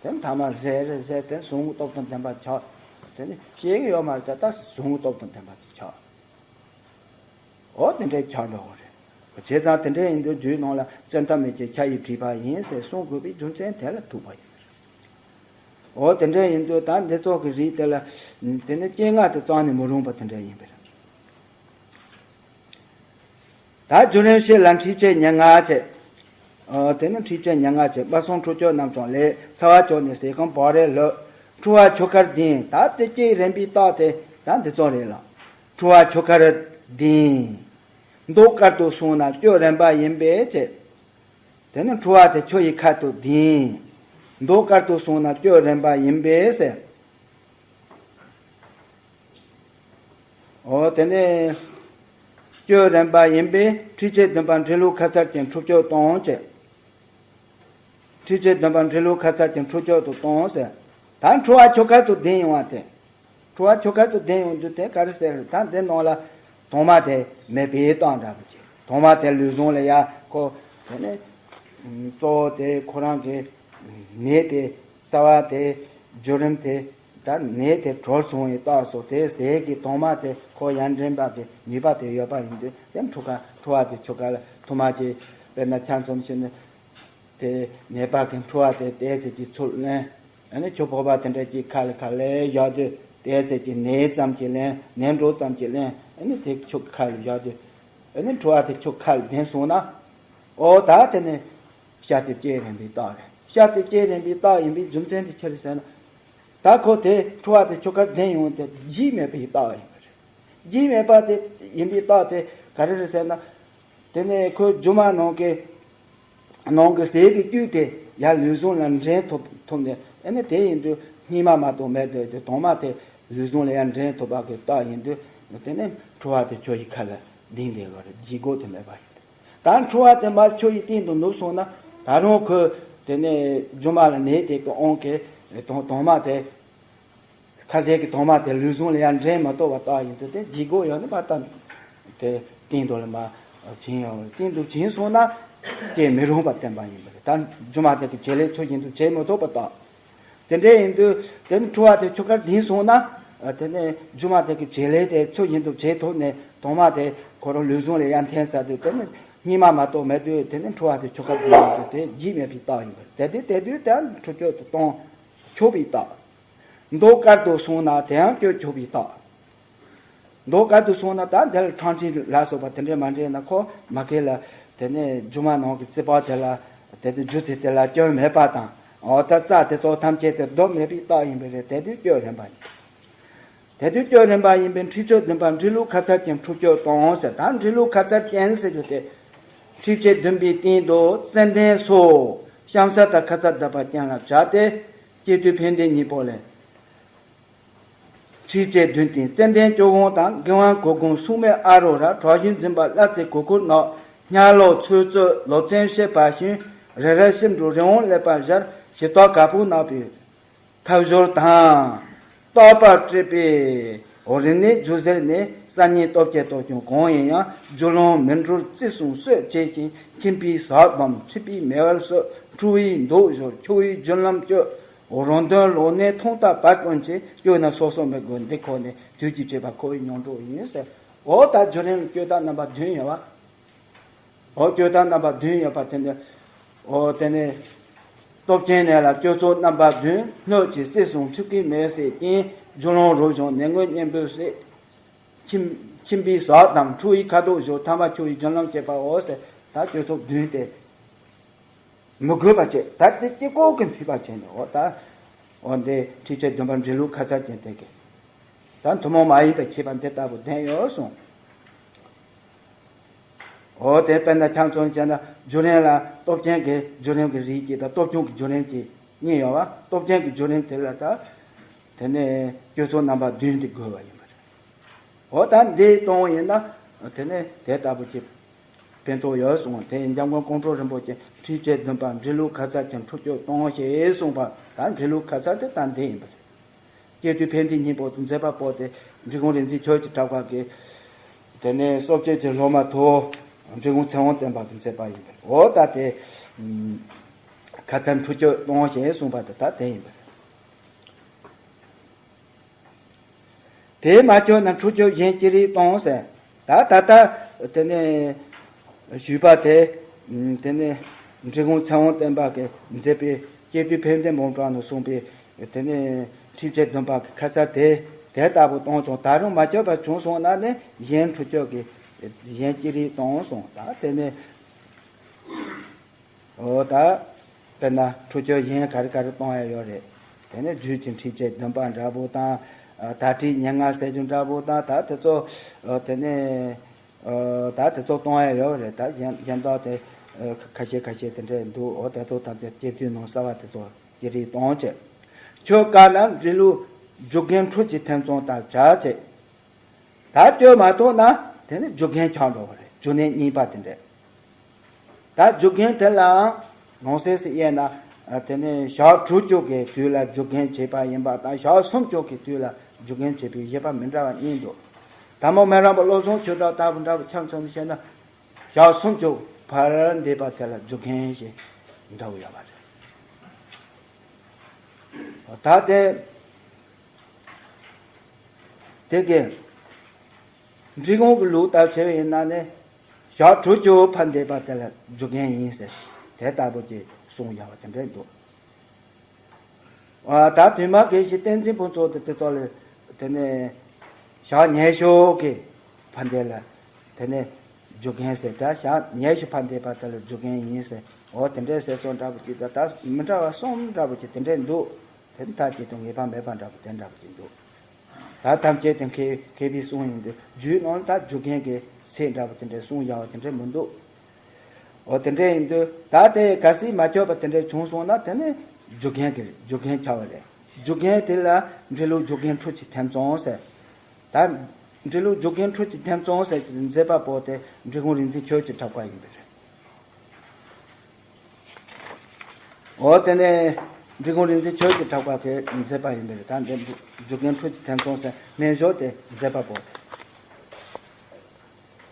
དེ་མཐའ་མ་ཟས་རེ་ཟས་དེ་ཟུག་རྔུ་སྟོབས་དང་ལྡན་པ་ཆགས། དེ་ནི་ཤེས་ཀྱི་ཡོད་མ་རེད་ད། ད་ཟུག་རྔུ་སྟོབས་དང་ལྡན་པ་དེ་ཆགས། འོ་དེ་འདྲའི་ཆགས་འགྲོ་གི་རེད། བྱས་ཙང་དེ་འདྲ་ཡིན་དུས་རྒྱུད་ནང་ལ་བཙན་ཐབས་མི་བྱེད་ཁྱབ་ཡིད་བྲིས་པ་ཡིན་ཟེར་གསུང་དགོས་པའི་རྒྱུ་མཚན་དེ་ལ་ཐུག་པ་ཡིན། འོ་དེ་འདྲ་ཡིན་དུས་ད་འདི་ཚོགས་ཀྱི་རིགས་དེ་ལ་དེ་ནི་སྐྱེ་ངག་དེ་གཙང་ནས་མི་རུང་པ་དེ་འདྲ་ཡིན་པས། ད་བརྒྱུད་རིམ་བཞི་ལ་འཁྲིག་བྱེད་མྱ་ངན་བྱེད། འོ་དེ་ནི་འཁྲིག་བྱེད་མྱ་ངན་བྱེད། སྨྲ་སྲུང་ཁྲོ་ཆོས་རྣམས་ཀྱང་ལེགས། ཚ་བ་ཆོག་ནས་ཟས་སྐོམ་བག་རེ་ལྷོད། འཁྲུ་བ་ཆུ་ཁར་ལྡིང་། ད་དེ་སྐྱེ་རན་པའི་རྟགས་དེ་ད་འདི་ཚོ་རེད་ལ། འཁྲུ་བ་ཆུ་ཁར་ལྡིང་། མདོག་དཀར་དུ་སོང་ན་སྐྱོ་རན་པ་ཡིན་པས་བྱས། དེ་ནི་འཁྲུ་བ་དེ་ཆུ་ཡི་ཁ་དུ་ལྡིང་། མདོག་དཀར་དུ་སོང་ན་སྐྱོ་རན་པ་ཡིན་པས་ཟེར། འོ་དེ་ནི་སྐྱོ་རན་པ་ཡིན་པས་འཁྲིག་བྱེད་བདུན་པ་འབྲི་ལུགས་ཁ་ཚར་གྱི་འཁྲུ་སྐྱོ་གཏོང་བྱེད། འཁྲིག་བྱེད་བདུན་པ་འབྲི་ལུགས་ཁ་ཚར་གྱི་འཁྲུ་སྐྱོ་དུ་གཏོང་ཟེར། ད་འཁྲུ་བ་ཆུ་ཁར་དུ་ལྡིང་ཡོང་བ་དེ། འཁྲུ་བ་ཆུ་ཁར་དུ་ལྡིང་ཡོང་དུས་དེ་ག་རེ་ཟེར་རེད། ད་འདི་ནང་ལ་དྭངས་མ་དེ་མེད་པའི་རྟགས་འདྲ་པོ་ཅིག། དྭངས་མ་དེ་ལུས་ཟུངས་ལ་ཡ་ཁོ་དེ་ནི་གཙོ་བོ་དེ་ཁོ་རང་གི་ནད་དེ་རྩ་བ་དེ་བརྒྱུད་རིམ་དེ་ད་ནད་དེ་གྲོལ་སོང་བའི་རྟགས་སོ། དེ་ཟས་ཀྱི་དྭངས་མ་དེ་ཁོ་ཡར་འདྲེན་པ་གི་ནུས་པ་དེ་ཡོད་པ་ཡིན་དུས་དེ་འཁྲུ་ཁ་འཁྲུ་བ་དེ་ཆུ་ཁ་ལ་ཐུར་མ་གྱི་དཔེར་ན་ཆ་མཚོན་བྱས་ནས། དེ་ནད་པ་གི་འཁྲུ་བ་དེ་ཏོག་ཙམ་གྱིས་ཚུར་ལེན། ཨ་ནི་ཁྱོད་ཕོར་པ་དེ་འདྲ་གྱིས་ཁ་ལ་ཁ་ལ་བཞག་དུས་ཏོག་ཙམ་གྱིས་ནད་ཙམ་གྱིས་ལེན། ནད་འགྲོ་ཙམ་གྱིས་ལེན། ཨ་ནི་དེ་ཁྱོད་ཁ་ལ་བཞག་དུས་ཨ་ནི་འཁྲུ་བ་དེ་ཁྱོད་ཁ་ལ་ལྡང་སོང་ན། ཨོ་ད་དེ་ནི་ཤ་དེ་བཅད་རན་པའི་རྟགས་རེད། ཤ་དེ་བཅད་རན་པའི་རྟགས་ཡིན་པའི་རྒྱུ་མཚན་དེ་ཅི་རེད་ཟེར་ན། ད་ཁོ་དེ་འཁྲུ་བ་དེ་ཁྱོད་ཁ་ལ་ལྡང་ཡོང་དེ་ལྗིད་མེད་པའི་རྟགས་ཡིན་པ་རེད། ལྗིད་མེད་པ་དེ་ཡིན་པའི་རྟགས་དེ་ག་རེ་རེད་ཟེར་ན། དེ་ནས་ཁོའི་རྒྱུ་མ་ནང་གི་ནང་གི་ཟས་ཀྱི་བཅུད་དེ་ཡར་ལུས་ཟུངས་ལ་འདྲེན་ཐུབ་ཐུབ་ནས། ཨ་ནི་དེ་ཡིན་དུས་སྙིགས་མ་མ་གཏོགས་མེད་དུས་དེ་དྭངས་མ་དེ་ལུས་ཟུངས་ལ་ཡར་འདྲེན་ཐུབ་པ་གི་རྟགས་ཡིན་དུས། དེ་ནས་འཁྲུ་བ་དེ་ཁྱོད་ཡི་ཁ་ལ་ལྡིང་བསྡད་ཡོད་རེད། ལྗིད་ཁོག་དེ་མེད་པ་ཡིན་དུས། ད་འཁྲུ་བ་དེ་མར་ཁྱོད་ཡི་སྟེང་དུ་ནུབ་སོང་ན། ད་རུང་ཁོས་དེ་ནས་རྒྱུ་མ་ལ་ནད་དེ་གི་དབང་གིས་དྭངས་དྭངས་མ་དེ། ཁ་ཟས་ཀྱི་དྭངས་མ་དེ་ལུས་ཟུངས་ལ་ཡང་འདྲེན་མ་ཐུབ་པ་རྟགས་ཡིན་དུས། དེ་ལྗིད་ཁོག་ཡང་ནི་མར་ད་དེ་སྟེང་དུ་ལ་མར་བྱིང་ཡོང་བ་རེད། སྟེང་དུ་བྱིང་སོང་ན་སྐྱེ་མི་རུང་བ་བསྟན་པ་ཡིན་པ་རེད། ད་རྒྱུ་མ་དེ་གི་བྱེད་ལས་ཚུལ་བཞིན་དུ་བྱེད་མ་ཐུབ་པ་རྟགས། དེ་འདྲ་ཡིན་དུས་དེ་ནི་འཁྲུ་བ་དེ་ཁྱོད་ཁ་ལ་ལྡིང་སོང་ན། དེ་ནས་རྒྱུ་མ་དེ་གི་བྱེད་ལས་དེ་ཚུལ་བཞིན་དུ་བྱེད་ཐུབ་ནས་དྭངས་མ་དེ་ཁོ་རང་ལུས་ཟུངས་ལ་ཡང་འཐེན་ཚར་དུས། དེ་ནི་སྙིགས་མ་མ་གཏོགས་མེད་དུས། དེ་ནི་འཁྲུ་བ་དེ་ཁྱོད་ཁ་ལ་ལྡིང་དུས་དེ་ལྗིད་མེད་པའི་རྟགས་ཡིན་པ་རེད། དེ་དུས་དེ་དུས་དེ་འཁྲུ་སྐྱོད་དུ་གཏོང་ཆོག་པའི་རྟགས། མདོག་དཀར་དུ་སོང་ན་དེ་ཡང་སྐྱོད་ཆོག་པའི་རྟགས། མདོག་དཀར་དུ་སོང་ན་ད་འདི་ལ་ཁྲག་མཁྲིས་ལ་སོགས་པ་དེ་འདྲ་མ་འདྲེས་ན། ཁོ་མ་གི་ལ་དེ་ནས་རྒྱུ་མ་ནང་གི་རྩི་བ་དེ་ལ་དེ་དུས་རྒྱུ་རྩི་དེ་ལ་སྐྱོན་མེད་པ་དང་། འོ་ད་རྩ་དེ་ཚོ་ཐམས་ཅད་དེ་སྡུག་མེད་པའི་རྟགས་ཡིན་པ་རེད། དེ་དུས་སྐྱོད་རན་པ་ཡིན། དེ་དུས་སྐྱོད་རན་པ་ཡིན་པས། འཁྲུ་སྐྱོད་བདུན་པ་འབྲས་ལུག་ཁ་ཚར་གྱི་འཁྲུ་སྐྱོད་དང་ཟེར། ད་འབྲས་ལུག་ཁ་ཚར་ཅན་ཟེར་རྒྱུ་དེ། འཁྲུ་སྐྱོད་བདུན་པའི་སྟེང་དུ་ཙན་དན་སོགས་ཤམ་ཟ་དང་ཁ་ཚར་བསྡུ་བ་ཅན་ལ་བྱ་སྟེ། སྐྱེ་དུས་ཕན་བདེ་གཉིས་པོ་ལས། འཁྲུ་སྐྱོད་བདུན་སྟེང་ཙན་དན་སྐྱོ་སྒོང་དང་། མགོ་ཝང་གོ་གུང་སྲུང་མའི་ཨ་རོ་ར། དྲག་ཤུལ་འཛིན་པ་གླ་རྩི་གོ་ཁུར་ནག། སྙ་ལོ་ཚོད་ཚོད་ལོ་ཙན་ཤེ་བ་ཤིན། རེ་རེ་ཤིམ་འབྲུ་རི་བོང་ཀླད་པ་བཞར། ཞིབ་ཏོག་ག་པུ་ནག་པའི་ཐབ་ཞོར་དང་། རྟག་པར་སྤྲད་པའི་འོ་རིག་གནས་རྒྱུ་ཟེར་ནས། སང་ཉིན་སྟོབས་ཆེན་སྟོབས་ཆུང་གང་ཡིན་ཡང་། རྒྱུ་ལོང་མི་འགྲུལ་བརྩི་སྲུང་གསོད་བྱེད་ཅིང་། ཁྱིམ་པའི་ཟག་སྦོམ་འཁྲིག་པའི་མེ་བར་གསོད། འཁྲུ་བའི་མདོག་ཞོར་ཆུ་བའི་རྒྱུན་ལམ་གཅོད། རང་དོན་ལོག་གནས་ཐོང་ལྟ་བར་ཀུན་གྱིས། སྐྱོ་ན་སོ་སོ་མི་དགོས་འདི་ཁོ་ནས། དུས་ཀྱི་བྱེད་པ་ཁོ་བོའི་མྱོང་གྲོགས་ཡིན་ཟེར། འོ་ད་བརྒྱུད་རིམ་སྐྱོད་སྟངས་རྣམ་པ་བདུན་ཡོད་པ། འོ་སྐྱོད་སྟངས་རྣམ་པ་བདུན་ཡོད་པ་དེ་འདི། འོ་དེ་ནས། སྟོབས་ཆེན་ནད་ལ་སྐྱོབ་ཚོགས་རྣམ་པ་བདུན། སྣོད་ཀྱི་བརྩི་སྲུང་འཁྲུག་གི་མེ་བསད་ཅིང་། རྒྱུ་ལོང་རུ་གཞུང་ནད་ངོས་གཉན་པོས་བསད། ཁྱིམ་ཁྱིམ་པའི་ཟག་དང་འཁྲུ་བའི་ཁ་དོག་ཞོར། ཐ་མ་ཆུ་བའི་རྒྱུན་ལམ་བཅད་པའོ་ཟེར། ད་སྐྱོབ་ཚོགས་བདུན་དེ། མི་དགོས་པ་བྱས། ད་དེ་གཅིག་པོ་གི་མཐུད་པ་བྱས་ནས། འོ་ད། འོ་འདི་འཁྲུ་སྐྱོད་བདུན་པ་འབྲས་ལུག་ཁ་ཚར་ཅན་དེ་གི། ད་ཐུན་མོང་མ་ཡིན་པའི་ཁྱད་པར་འདི་ལྟ་བུ་ལྡན་ཡོད་གསུངས། འོ་དེ་དཔེར་ན་ཁྱབ་མཚོན་བྱས་ན། བརྒྱུད་རིམ་ལ་སྟོབས་ཆེན་གྱི་བརྒྱུད་རིམ་གྱི་རིགས་གཅིག་དང་། སྟོབས་ཆུང་གི་བརྒྱུད་རིམ་གྱི་གཉིས་ཡོད་པ། སྟོབས་ཆེན་གྱི་བརྒྱུད་རིམ་དེ་ལ་ད། དེ་ནས་སྤྱོད་ཚུལ་རྣམ་པ་བདུན་དེ་དགོས་པ་ཡིན་པ་རེད། འོ་ད་འདི་གཏོང་བ་ཡིན་ན། དེ་ནས་དེ་ལྟ་བུ་གྱི་ཕན་ཐོགས་ཡོད་གསུངས། དེ་འཇམ་མགོན་ཀོང་སྤྲུལ་རིན་པོ་ཆེ་འཁྲུ་སྐྱོད་བདུན་པ་འབྲས་ལུག་ཁ་ཚར་གྱི་འཁྲུ་སྐྱོད་གཏོང་ཞེས་གསུངས་པ། ད་འབྲས་ལུག་ཁ་ཚར་དེ་ད་འདི་ཡིན་པ་རེད། སྐྱེ་དུས་ཕན་བདེ་གཉིས་པོ་དང་མཛད་པ་པོ་དེ་འབྲི་གུང་རིག་འཛིན་ཆོས་ཀྱི་གྲགས་པ་གིས། དེ་ནས་སྲོག་གཅོད་ཀྱི་སློབ་མ་དུ་འབྲི་གུང་ཚེ་དབང་བསྟན་པ་དང་མཛད་པ་ཡིན་པས། འོ་ད་དེ་ཁ་ཚར་འཁྲུ་སྐྱོད་གཏོང་ཞེས་གསུངས་པ་དེ་ད་དེ་ཡིན་པས། དེས་མ་ཆོད་ན་འཁྲུ་སྐྱོད་གཞན་ཅི་རིགས་གཏོང་ཟེར། ད་ད་ལྟ་དེ་ནས་ཞུས་པ་དེ། དེ་ནས་འབྲི་གུང་ཚེ་དབང་བསྟན་པ་གིས་མཛད་པའི་སྐྱེ་དུས་ཕན་བདེ་འབུམ་གྲངས་ནས་གསུངས་པའི། དེ་ནས་འཁྲུ་སྐྱོད་བདུན་པ་གི་ཁ་ཚར་དེ་དེ་ལྟ་བུ་གཏོང་བྱུང་། ད་རུང་མ་ཆོད་པ་བྱུང་སོང་ན་ནི་གཞན་འཁྲུ་སྐྱོད་ཀྱི་གཞན་ཅི་རིགས་གཏོང་གསུངས། ད་དེ་ནས། འོ་ད། དཔེར་ན་འཁྲུ་སྐྱོད་གཞན་ག་རེ་ག་རེ་གཏོང་ཡ་ཡོད་རེད། དེ་ནས་རྒྱུད་ཀྱི་འཁྲུ་སྐྱོད་བདུན་པ་འདྲ་པོ་དང་། ཨ་དར་ཊཱིཀ་ཉེར་ལྔ་ཟེར་རྒྱུ་འདྲ་པོ་དང་། ད་དེ་ཚོ། ཨ་དེ་ནས། ཨ་ད་དེ་ཚོ་གཏོང་ཡ་ཡོད་རེད། ད་གཞན་གཞན་དག་དེ། ཨ་ཁ་ཤས་ཁ་ཤས་དེ་འདྲ་འདུག་འོ་དེ་ཚོ་ད་དེ་སྐྱེ་དུས་ནང་གསར་བ་དེ་ཚོ་ཅི་རིགས་གཏོང་བྱེད། ཆོས་བཀའ་ན་འབྲས་ལུག་རྒྱུ་རྐྱེན་འཁྲུལ་གྱི་ཐེ་ཚོམ་དང་བྱ་བྱེད། ད་སྐྱོབ་མ་ཐུབ་ན་དེ་ནི་རྒྱུ་རྐྱེན་ཆགས་འགྲོ་བ་རེད། རྒྱུ་ནད་གཉིས་པ་དེ་འདྲས། ད་རྒྱུ་རྐྱེན་དེ་ལའང་ནང་གསེས་སུ་དབྱེ་ན། ཨ་དེ་ནི་ཞག་དྲུག་ཅུ་གི་དུས་ལ་རྒྱུ་རྐྱེན་བྱེད་པ་ཡིན་པ་དང་། ཞག་སུམ་ཅུ་གི་དུས་ལ་རྒྱུ་རྐྱེན་བྱེད་པའི་བཞེད་པ་མི་འདྲ་བ་གཉིས་འདུག་དར་མོ་སྨན་རམས་པ་བློ་བཟང་ཆོས་གྲགས་ལྟ་བུ་འདྲ་བོ་ཁྱབ་མཚོན་བྱས་ན། ཞག་སུམ་ཅུ་བར་འདས་པ་དེ་ལ་རྒྱུ་རྐྱེན་ཞེས་འདྲ་བོ་ཡོད་པ་རེད། ད་དེ། དེ་གའི་འབྲི་གུང་གི་ལུགས་ལྟར་བྱས་པ་ཡིན་ན་ནི། ཞག་དྲུག་ཅུ་བར་འདས་པ་དེ་ལ་རྒྱུ་རྐྱེན་ཡིན་ཟེར། དེ་ལྟ་བུ་གྱི་ གསུང་ཡག་པ་དེ་འདྲས་འདུག་ཨ། ད་དུས་མ་གི་ཞིག་བསྟན་འཛིན་ཕུན་ཚོགས་དེ་དེ་ཚོ་ལ་དེ་ནས་ཞག་ཉི་ཤུ་གི་ཕན་བདེ་ལ་དེ་ནས་རྒྱུ་རྐྱེན་ཟེར། ད་ཞག་ཉི་ཤུ་ཕན་བདེ་བ་དེ་ལ་རྒྱུ་རྐྱེན་ཡིན་ཟེར། འོ་དེ་འདྲས་ཟེར་སོང་འདྲ་པོ་ཅིག་ད་ད་མི་འདྲ་བ་གསུམ་འདྲ་པོ་ཅིག་དེ་འདྲས་འདུག་དེ་ནི་ད་ཅིག་ཏུ་ངེས་པ་མེད་པ་འདྲ་པོ་དེ་འདྲ་པོ་ཅིག་འདུག་ད་ཐམས་ཅད་དེ་མཁས་མཁས་པའི་གསུང་ཡིན་དུས་རྒྱུད་ནང་ད་རྒྱུ་རྐྱེན་གྱི་ཚད་འདྲ་པོ་དེ་འདྲས་གསུང་ཡག་པ་དེ་འདྲས་མི་འདུག་འོ་དེ་འདྲས་ཡིན་དུས་ད་དེ་གལ་སྲིད་མ་ཆོད་པ་དེ་འདྲས་བྱུང་སོང་ན་དེ་ནི་རྒྱུ་རྐྱེན་གྱི་རྒྱུ་རྐྱེན་ཆགས་པ་རེད། རྒྱུ་རྐྱེན་དེ་ལ་འབྲས་བུ་རྒྱུ་རྐྱེན་འཁྲུལ་གྱི་ཐེ་ཚོམ་ཟེར། ད་འབྲས་བུ་རྒྱུ་རྐྱེན་འཁྲུལ་གྱི་ཐེ་ཚོམ་ཟེར་གྱི་མཛད་པ་པོ་དེ་འབྲི་གུང་རིག་འཛིན་ཆོས་ཀྱི་གྲགས་པ་ཡིན་པ་རེད། འོ་དེ་ནས་འབྲི་གུང་རིག་འཛིན་ཆོས་ཀྱི་གྲགས་པ་གིས་མཛད་པ་ཡིན་པས། ད་འདི་རྒྱུ་རྐྱེན་འཁྲུལ་གྱི་ཐེ་ཚོམ་ཟེར་སྨན་གཞུང་དེ་མཛད་པ་པོ་དེ།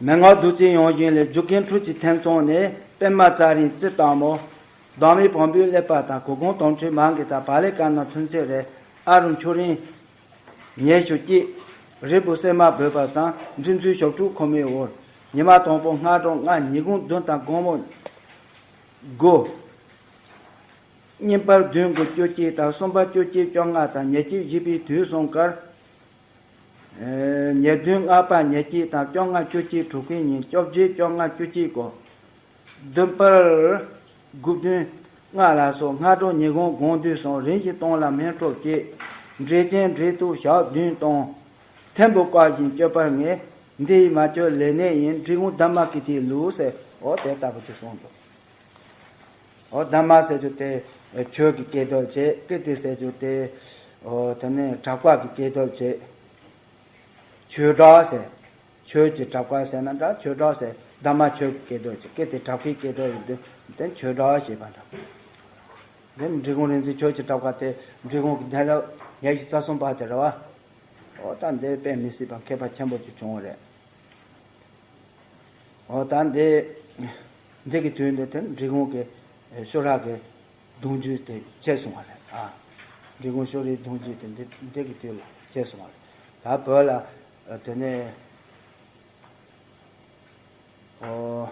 མན་ངག་བདུད་རྩིའི་ཡང་ཞུན་ལས། རྒྱུ་རྐྱེན་འཁྲུལ་གྱི་ཐེ་ཚོམ་ནི། པདྨ་ཙཱ་རིའི་རྩི་དང་མོ། བདག་མེད་བམ་པོའི་ཀླད་པ་དང་། གུར་གུམ་དོམ་ཁྲའི་མ་གི་དང་། བག་ལེབ་དཀར་ནག་ཐུན་ཚོད་རེ། ཨ་རུ་མཆོག་རིན་ཉི་ཤུ་གཅིག་རིལ་བུ་སྲན་མ་བོད་པ་ཙམ། འབྲི་ཚུལ་ཞབས་དྲུང་ཁོ་མོའི་འོར། ཉི་མ་དང་པོ་སྔ་དྲོ་ལྔ། ཉིན་གུང་བདུན་དང་དགོང་མོ་དགུ། གཉིས་པ་བདུན་དགུ་བཅུ་གཅིག་དང་། གསུམ་པ་བཅུ་གཅིག་བཅོ་ལྔ་དང་། ཉེར་གཅིག་བཞི་པའི་དུས་གསུམ་ཀར། ཨེ། ཉེར་བདུན་ལྔ་པ་ཉེར་གཅིག་དང་། བཅོ་ལྔ་བཅུ་གཅིག་དྲུག་པའི་ཉིན། བཅོ་བརྒྱད་བཅོ་ལྔ་བཅུ་གཅིག་དགུ། བདུན་པར་དགུ་བདུན་ལྔ་ལ་སོགས། སྔ་དྲོ་ཉིན་གུང་དགོང་དུས་གསུམ། རིམ་བཞིན་གཏོང་ལ་སྨན་ཁྲོབ་བཅས། འབྲས་ཆན་འབྲས་ཐུག་ཞག་བདུན་གཏོང་། ཐེམ་བུ་བཀག་བཞིན་སྤྱོད་པར་ངེས། འདི་ཡིས་མ་ཆོད་ལས་ནད་ཡིན། འབྲི་གུང་གདམས་མ་ཀི་ཏིའི་ལུགས་ཟེར། འོ་དེ་ལྟ་བུ་དེ་གསུངས་འདུག་འོ་གདམས་མ་ཟེར་རྒྱུ་དེ་ཆོས་ཀྱི་སྐད་དོད་བྱེད། ཀི་ཏི་ཟེར་རྒྱུ་དེ་འོ་དེ་ནས་གྲགས་པ་གི་སྐད་དོད་བྱེད། ཆོས་གྲགས་ཟེར། ཆོས་ཀྱི་གྲགས་པ་ཟེར་ན་འདྲ། ཆོས་གྲགས་ཟེར། གདམས་མ་ཆོས་ཀྱི་སྐད་དོད་བྱེད། ཀི་ཏི་གྲགས་པའི་སྐད་དོད་ཡིན་དུས་དེ་ཆོས་གྲགས་ཞེས་པ་འདྲ། འདི་འབྲི་གུང་རིག་འཛིན་ཆོས་ཀྱི་གྲགས་པ་དེ་འབྲི་གུང་གི་གདན་རབས་ཉི་ཤུ་རྩ་གསུམ་པ་དེ་རེད་བ། འོ་ད་འདི་དཔེ་མི་སྲིད་པ་མཁས་པ་ཆེན་པོ་ཅིག་བྱུང་བ་རེད། འོ་ད་འདི་འདི་གི་དུས་འདི་དེ་འབྲི་གུང་གི་ཤོ་ར་གི་གདུང་རྒྱུད་དེ་ཆད་སོང་བ་རེད། ཨ། འབྲི་གུང་ཤོ་རིའི་གདུང་རྒྱུད་དེ་འདི་འདི་གི་དུས་ལ་ཆད་སོང་བ་རེད། ད་བོད་ལ་དེ་ནས། ཨོ།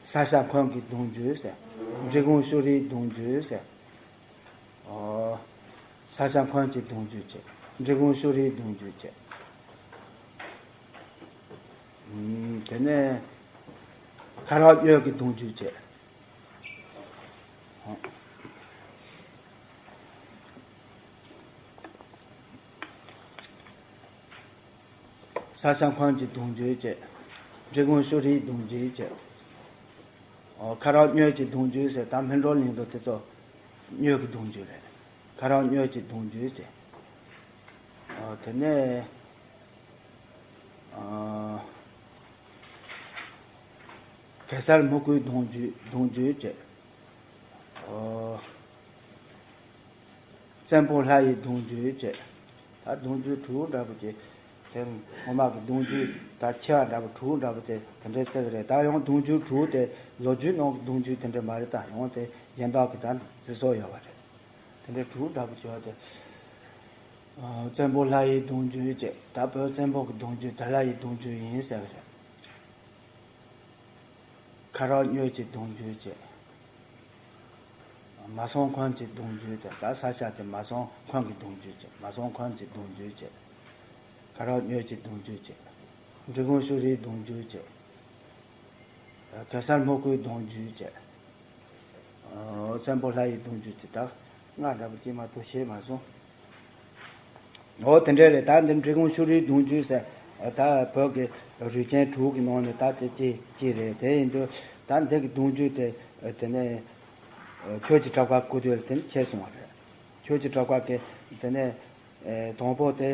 ས་སྐྱ་འཁོན་གྱི་གདུང་རྒྱུད་ཟེར། འབྲི་གུང་ཤོ་རིའི་གདུང་རྒྱུད་ཟེར། ཨོ། ས་སྐྱ་འཁོན་གྱི་གདུང་རྒྱུད་བྱས། འབྲི་གུང་ཤོ་རིའི་གདུང་རྒྱུད་བྱས། ཨུམ། དེ་ནས་ཁ་རག་གཡོལ་གྱི་གདུང་རྒྱུད་བྱས། ས་སྐྱ་འཁོན་གྱི་གདུང་རྒྱུད་བྱས། འབྲི་གུང་ཤོ་རིའི་གདུང་རྒྱུད་བྱས། ཨོ། ཁ་རག་གཡོལ་གྱི་གདུང་རྒྱུད་ཟེར། ད་སྨིན་གྲོལ་གླིང་དུ་དེ་ཚོ་གཡོལ་གྱི་གདུང་རྒྱུད་རེད། ཁ་རག་གཡོལ་གྱི་གདུང་རྒྱུད་བྱས། ཨོ། དེ་ནས། ཨོ། གེ་སར་སྨུག་པོའི་གདུང་རྒྱུད་གདུང་རྒྱུད་བྱས། ཨོ། བཙན་པོ་ལྷ་ཡི་གདུང་རྒྱུད་བྱས། ད་གདུང་རྒྱུད་དྲུག་འདྲ་པོ་ཅིག་དེ་ངོ་མ་གི་གདུང་རྒྱུད་ད་ཆེ་བ་འདྲ་པོ་དྲུག་འདྲ་པོ་དེ་དེ་འདྲའི་བརྩི་གི་རེད། ད་ཡང་གདུང་རྒྱུད་དྲུག་དེ་ལོ་རྒྱུས་ནང་གི་གདུང་རྒྱུད་དེ་འདྲ་མ་རེད། ད་ཡང་དེ་གཞན་དག་གི་ད་བརྩི་སྲོལ་ཡོད་པ་རེད། དེ་འདྲའི་དྲུག་འདྲ་པོ་ཅིག་ཡོད་དེ། ཨ། བཙན་པོ་ལྷ་ཡི་གདུང་རྒྱུད་བྱས། ད་བོད་བཙན་པོ་གི་གདུང་རྒྱུད་དེ་ལྷ་ཡི་གདུང་རྒྱུད་ཡིན་ཟེར་གི་རེད། ཁ་རག་གཡོལ་གྱི་གདུང་རྒྱུད་བྱས། མ་སྲང་འཁོན་གྱི་གདུང་རྒྱུད་དེ། ད་ས་སྐྱ་དེ་མ་སྲང་འཁོན་གྱི་གདུང་རྒྱུད་བྱས། མ་སྲང་འཁོན་གྱི་གདུང་རྒྱུད་བྱས། ཁ་རག་གཡོལ་གྱི་གདུང་རྒྱུད་བྱས། འབྲི་གུང་ཤོ་རིའི་གདུང་རྒྱུད་བྱས། གེ་སར་སྨུག་པོའི་གདུང་རྒྱུད་བྱས། ཨོ། བཙན་པོ་ལྷ་ཡི་གདུང་རྒྱུད་དེ་དག་ང་འདྲ་པོ་སྐྱེས་མ་གཏོགས་ཤེས་མ་སོང་། ཨོ། དེ་འདྲ་རེད། ད་འདི་འབྲི་གུང་ཤོ་རིའི་གདུང་རྒྱུད་ཟེར། ད་བོད་ཀྱི་རུས་རྒྱན་དྲུག་གི་ནང་ནས་ད་དེ་གཅིག་གཅིག་རེད། དེ་ཡིན་དུས་ད་འདི་གི་གདུང་རྒྱུད་དེ་དེ་ནས་ཆོས་ཀྱི་གྲགས་པ་སྐུ་དུས་ལ་དེ་ནས་ཆད་སོང་བ་རེད། ཆོས་ཀྱི་གྲགས་པ་གི་དེ་ནས་དང་པོ་དེ།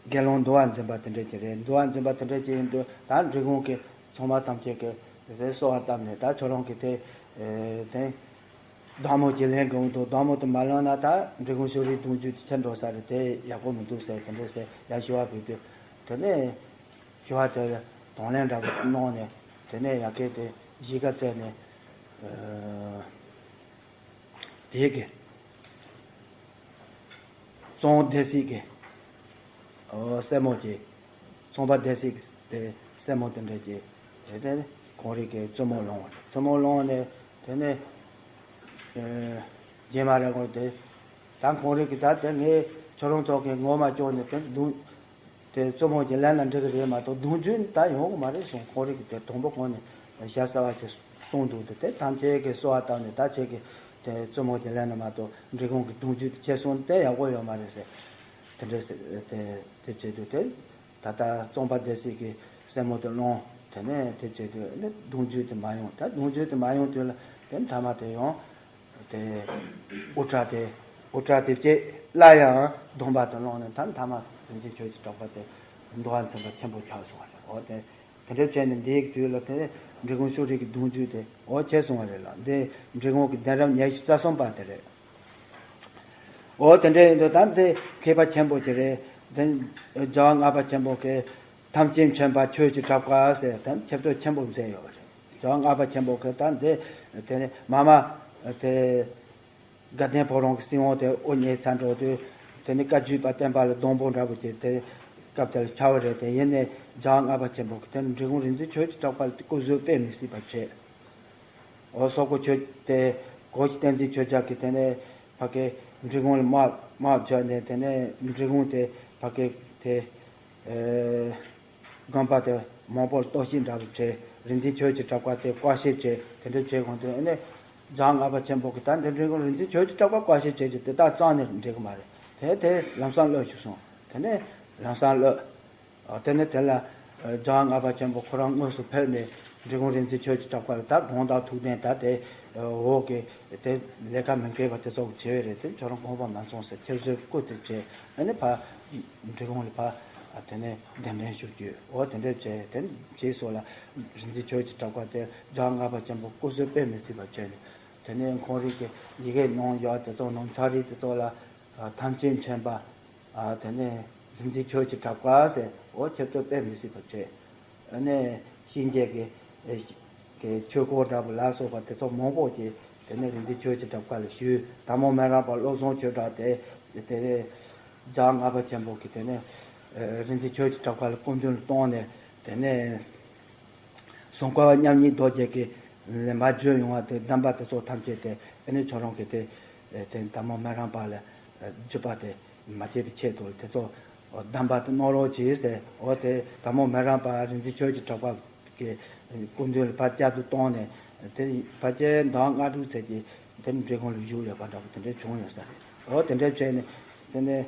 དགེ་སློང་འདུལ་བ་འཛིན་པ་དེ་འདྲ་ཅིག་རེད། འདུལ་བ་འཛིན་པ་དེ་འདྲ་ཅིག་ཡིན་དུས་ད་འབྲི་གུང་གི་ཚོང་པ་ཐམས་ཅད་ཀྱིས་དེ་གསོལ་བ་བཏབ་ནས། ད་ཁྱོད་རང་གིས་དེ་དེ་བདག་མོ་གྱིས་ལེན་དགོས་འདུག་བདག་མོ་དེ་མ་ལེན་ན་ད་འབྲི་གུང་ཤོ་རིའི་གདུང་རྒྱུད་དེ་ཆད་འགྲོ་ས་རེད། དེ་ཡག་པོ་མི་འདུག་ཟེར་དེ་འདྲ་ཟེར་ཡར་ཞུ་བ་ཕུལ་དུས། དེ་ནས་ཞུ་བ་དེ་དང་ལེན་འདྲ་པོ་གནང་ནས། དེ་ནས་ཡ་གི་དེ་གཞིས་ཀ་རྩེ་ནས། དེ་གི་ཙོང་སྡེ་སྲིད་ཀྱི་སྲས་མོ་གྱི། ཚོང་པ་སྡེ་སྲིད་ཀྱི་སྲས་མོ་དེ་འདྲ་གྱི་དེ་དེ་ཁོང་རིགས་ཀྱི་བཙུན་མོ་ལོངས་པ་རེད། བཙུན་མོ་ལོངས་ནས་དེ་ནས་ རྗེས་མ་རེད་གོ། དེ་ད་ཁོང་རིགས་ཀྱི་ད་དེ་ངས་ཁྱོད་རང་ཚོ་གི་ངོ་མ་སྐྱོར་ནས་དེ་རྡུང་དེ་བཙུན་མོ་གྱི་ལན་ལ་འགྲིག་གི་རེད་མ་གཏོགས་རྡུང་རྒྱུ་ད་ཡོང་གི་མ་རེད་གསུངས། ཁོང་རིགས་ཀྱི་དེ་དང་པོ་གོང་ནས་ཞྭ་སེར་བ་ཆེ་གསུངས་འདུག། དེ་དེ་ཐམས་ཅད་ཀྱིས་གསོལ་བ་བཏབ་ནས་ད་ཁྱེད་ཀྱི་དེ་བཙུན་མོ་གྱི་ལན་ལ་མ་གཏོགས་འབྲི་གུང་གི་རྡུང་རྒྱུ་དེ་ཁྱེད་གསུངས་དེ་ཡག་པོ་ཡོད་མ་རེད་ཟེར། དེ་འདྲས་དེ་དེ་བྱེད་དུས་དེ། ད་ལྟ་གཙང་པ་སྡེ་སྲིད་ཀྱི་སྲས་མོ་དེ་བླངས། དེ་ནས་དེ་བྱེད་དུས་ནི་གདུང་རྒྱུད་དེ་མ་ཡོང་། ད་གདུང་རྒྱུད་དེ་མ་ཡོང་དུས་ལ་དེ་མཐའ་མ་དེ་ཡང་དེ་དབུ་སྐྲ་དེ་དབུ་སྐྲ་དེ་བཅད་སླར་ཡང་སྡོམ་པ་དེ་བླངས་ནས་ད་མཐའ་མ་རིག་འཛིན་ཆོས་ཀྱི་གྲགས་པ་དེ་འདུལ་བ་མཚན་པ་ཆེན་པོ་ཆགས་སོང་བ་རེད། འོ་དེ་དེ་འདྲ་བྱས་ནས་འདིའི་དུས་ལ་དེ་འབྲི་གུང་ཤུགས་རིག་གི་གདུང་རྒྱུད་དེ་འོ་བྱས་སོང་བ་རེད་ལ། འདི་འབྲི་གུང་གི་གདན་རབས་ཉི་ཤུ་རྩ་གསུམ་པ་དེ་རེད། འོ་དེ་འདྲ་ཡིན་དུས་ད་འདི་མཁས་པ་ཆེན་པོ་ཅིག་རེད། དེ་རྒྱལ་བ་ལྔ་པ་ཆེན་པོ་གིས་ཐམས་ཅད་མཁྱེན་པ་ཆོས་ཀྱི་གྲགས་པ་ཟེར་དེ་ཁྱབ་བསྒྲགས་ཆེན་པོ་མཛད་ཡོད་པ་རེད། རྒྱལ་བ་ལྔ་པ་ཆེན་པོ་གིས་ད་འདི་དེ་ནས་མ་མ་དེ་དགའ་ལྡན་ཕོ་བྲང་གི་སྲིད་དབང་དེ་དབུ་བརྙེས་ཚར་འགྲོ་དུས་དེ་ནས་བཀའ་བརྒྱུད་པ་བསྟན་པ་ལ་སྡོང་པོ་འདྲ་པོ་ཅིག་དེ་སྐབས་དེ་ལ་ཆགས་པ་རེད། དེ་ཡིན་ནའི་རྒྱལ་བ་ལྔ་པ་ཆེན་པོ་གིས་དེ་ནས་འབྲི་གུང་རིག་འཛིན་ཆོས་ཀྱི་གྲགས་པ་ལ་སྐུ་གཟུགས་དཔེ་མི་སྲིད་པ་བྱས། འོ་སོག་པོ་ཆོས་དེ་གོ་ཤྲི་བསྟན་འཛིན་ཆོས་རྒྱལ་གྱིས་དེ་ནས་ཕ་གི་འབྲི་གུང་ལ་དམག་དམག་བརྒྱབ་ནས་དེ་ནས་འབྲི་གུང་དེ་ཕ་གི་དེ་ཨེ་དགོན་པ་དེ་མང་པོར་གཏོར་བཤིག་འདྲ་པོ་བྱས། རིག་འཛིན་ཆོས་ཀྱི་གྲགས་པ་དེ་བཀག་ཤིང་བྱས། དེ་འདྲ་བྱས་གོང་དུ་ཨེ་ནས་རྒྱལ་བ་ལྔ་པ་ཆེན་པོ་གིས་ད་འདི་འབྲི་གུང་རིག་འཛིན་ཆོས་ཀྱི་གྲགས་པ་བཀག་ཤིང་བྱས་ཀྱི་དེ་དག་རྩ་ནས་འགྲིག་གི་མ་རེད། དེ་དེ་ལམ་སང་གློད་ཤིག་གསུངས། དེ་ནས་ལམ་སང་གློད། ཨ་དེ་ནས་དེ་ལ་ཨ་རྒྱལ་བ་ལྔ་པ་ཆེན་པོ་ཁོ་རང་དངོས་སུ་ཕེབས་ནས་འབྲི་གུང་རིག་འཛིན་ཆོས་ཀྱི་གྲགས་པ་ལ་ད་དགོངས་དག་ཐུགས་བདེན། ད་དེ་འོག་གི་དེ་ལས་ཀ་མི་འཁེལ་བ་དེ་ཚོ་བྱས་པ་རེད། དེ་ཁྱོད་རང་དགོངས་པ་མ་ཚོམས་ཟེར་ཁྱེར་སོའི་སྐུ་དེ་བྱས། ཨ་ནི་ཕ་འབྲི་གུང་ལ་ཕ་ཨ་དེ་ནས་གདན་འདྲེན་ཞུ་རྒྱུ་འོ་དེ་འདྲ་བྱས། དེ་རྗེས་སུ་ལ་རིག་འཛིན་ཆོས་ཀྱི་གྲགས་པ་དེ་རྒྱལ་བ་ལྔ་པ་ཆེན་པོ་སྐུ་གཟུགས་དཔེ་མི་སྲིད་པ་བྱས་ནས་དེ་ནས་ཁོང་རིགས་ཀྱི་ཡི་གེ་ནང་ཡོད་དེ་ཚོ་ནང་ཕྱག་བྲིས་དེ་ཚོ་ལ་ཨ་ཐམས་ཅད་མཁྱེན་པ། ཨ་དེ་ནས་རིག་འཛིན་ཆོས་ཀྱི་གྲགས་པ་ཟེར་འོ་ཁྱབ་བསྒྲགས་དཔེ་མི་སྲིད་པ་བྱས། ཨ་ནས་གཤེན་རྒྱལ་གྱི་ཨེ་གི་ཆོས་སྐོར་འདྲ་པོ་ལ་སོགས་པ་དེ་ཚོ་མང་པོ་ཅིག་དེ་ནས་རིག་འཛིན་ཆོས་ཀྱི་གྲགས་པ་ལ་ཞུས། དར་མོ་སྨན་རམས་པ་བློ་བཟང་ཆོས་གྲགས་དེ་དེ་རྒྱལ་བ་ལྔ་པ་ཆེན་པོ་གིས་དེ་ནས་ཨེ་རིག་འཛིན་ཆོས་ཀྱི་གྲགས་པ་ལ་སྐུ་མདུན་ལ་བཏང་ནས་དེ་ནས། སྲུང་འཁོར་བ་མཉམ་ཉིད་རྡོ་རྗེ་གི་ལེན་པ་བརྗོད་ཡོང་བ་དེ་གདམས་པ་དེ་ཚོ་ཐམས་ཅད་དེ་ཨེ་ནི་ཁྱོད་རང་གིས་དེ་དེ་དར་མོ་སྨན་རམས་པ་ལ་བརྒྱུད་པ་དེ་མ་བྱས་པའི་ཆེད་དུ་དེ་ཚོ་གདམས་པ་དེ་གནང་རོགས་གྱིས་ཟེར། འོ་དེ་དར་མོ་སྨན་རམས་པ་རིག་འཛིན་ཆོས་ཀྱི་གྲགས་པ་གི་སྐུ་མདུན་ལ་ཕར་བསྐྱར་དུ་བཏང་ནས་དེ་ཕལ་ཆེར་ཟླ་བ་ལྔ་དྲུག་ཚད་ཀྱི་དེ་འབྲི་གུང་ལ་བཞུགས་ཡོད་པ་འདྲ་པོ་དེ་འདྲ་བྱུང་ཡོད་ས་རེད། འོ་དེ་འདྲ་བྱས་ནས་དེ་ནས།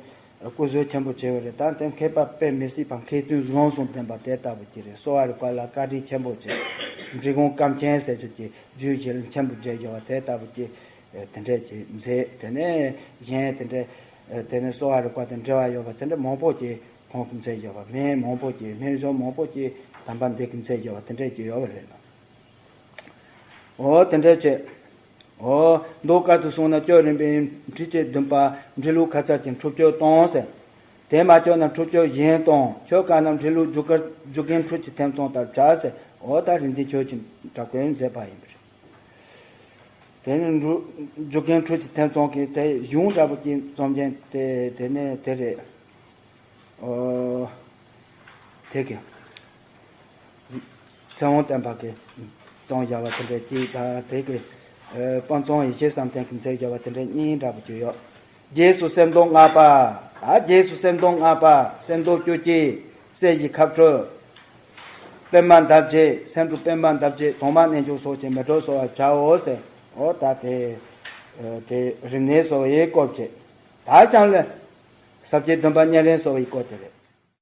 སྐུ་གཟུགས་ཆེན་པོ་བྱས་པ་རེད། ད་དེ་མཁས་པ་དཔེ་མི་སྲིད་པ་མཁས་བཙུན་གཟུངས་གསུམ་ལྡན་པ་དེ་ལྟ་བུ་ཅིག་རེད། གསོ་བ་རིག་པ་ལ་བཀའ་དྲིན་ཆེན་པོ་བྱས། འབྲི་གུང་ཀམ་ཆེན་ཟེར་རྒྱུ་ཅིག་རྒྱུད་བཞི་ལ་མཆན་བུ་བརྒྱབ་ཡོད་པ་དེ་ལྟ་བུ་ཅིག་དེ་འདྲས་ཅིག་མཛད། དེ་ནས་གཞན་དེ་འདྲས་དེ་ནས་གསོ་བ་རིག་པ་དང་འབྲེལ་བ་ཡོད་པ་དེ་འདྲས་མང་པོ་ཅིག་ཁོང་གིས་མཛད་ཡོད་པ། སྨན་མང་པོ་ཅིག་སྨན་གཞུང་མང་པོ་ཅིག་དམ་པ་འདི་གིས་མཛད་ཡོད་པ་དེ་འདྲས་ཅིག་ཡོད་པ་རེད། འོ་དེ་འདྲ་བྱས། འོ་མདོ་སྐད་དུ་སོང་ན་སྐྱོ་རིམ་པའི་འབྲི་བཅས་བདུན་པ་འབྲི་ལུགས་ཁ་ཚར་གྱི་འཁྲུལ་སྐྱོ་སྟོང་ཟེར། དེ་མ་སྐྱོ་ན་འཁྲུལ་སྐྱོ་གཞན་སྟོང་། ཆོས་སྐད་ན་འབྲི་ལུགས་རྒྱུ་སྐར་རྒྱུ་རྐྱེན་འཁྲུལ་གྱི་ཐེམ་ཚོང་ལྟར་བྱ་ཟེར། འོ་ད་རིག་འཛིན་ཆོས་ཀྱི་གྲགས་པས་མཛད་པ་ཡིན་པ་རེད། དེ་ནི་འབྲུ་རྒྱུ་རྐྱེན་འཁྲུལ་གྱི་ཐེམ་ཚོང་གི་དེ་གཞུང་འདྲ་པོ་ཅིག་རྩོམ་མཁན་དེ་དེ་ནས་དེ་རེད། ཨོ། དེ་གི་ཚེ་དབང་བསྟན་པ་གི་རྩོམ་བཞག་པ་དེ་འདྲ་གཅིག་དང་། དེ་གི་ཨེ་དཔལ་བཟང་ཡེ་ཤེས་བསམ་གཏན་གྱི་མཛད་བཞག་པ་དེ་འདྲ་གཉིས་འདྲ་པོ་ཅིག་ཡོད། རྗེས་སུ་སེམས་སྟོང་ལྔ་པ། ད་རྗེས་སུ་སེམས་སྟོང་ལྔ་པ། སེམས་སྟོང་བཅུ་གཅིག། སྲས་ཀྱི་ཁ་སྤྲོད། པདྨ་འདབ་བརྒྱད། སེམས་སྒྲུབ་པདྨ་འདབ་བརྒྱད། དུང་མ་རྣལ་འབྱོར་སོགས་ཀྱིས་མི་སྒྲོལ་གསོལ་བར་བྱའོ་ཟེར། འོ་ད་དེ་དེ་རིམས་ནད་གསོ་བའི་སྐོར་བྱས། ད་གཤམ་ལ་ཟབ་རྒྱས་སྡོམ་པ་དམྱལ་རིམས་གསོ་བའི་སྐོར་དེ་རེད།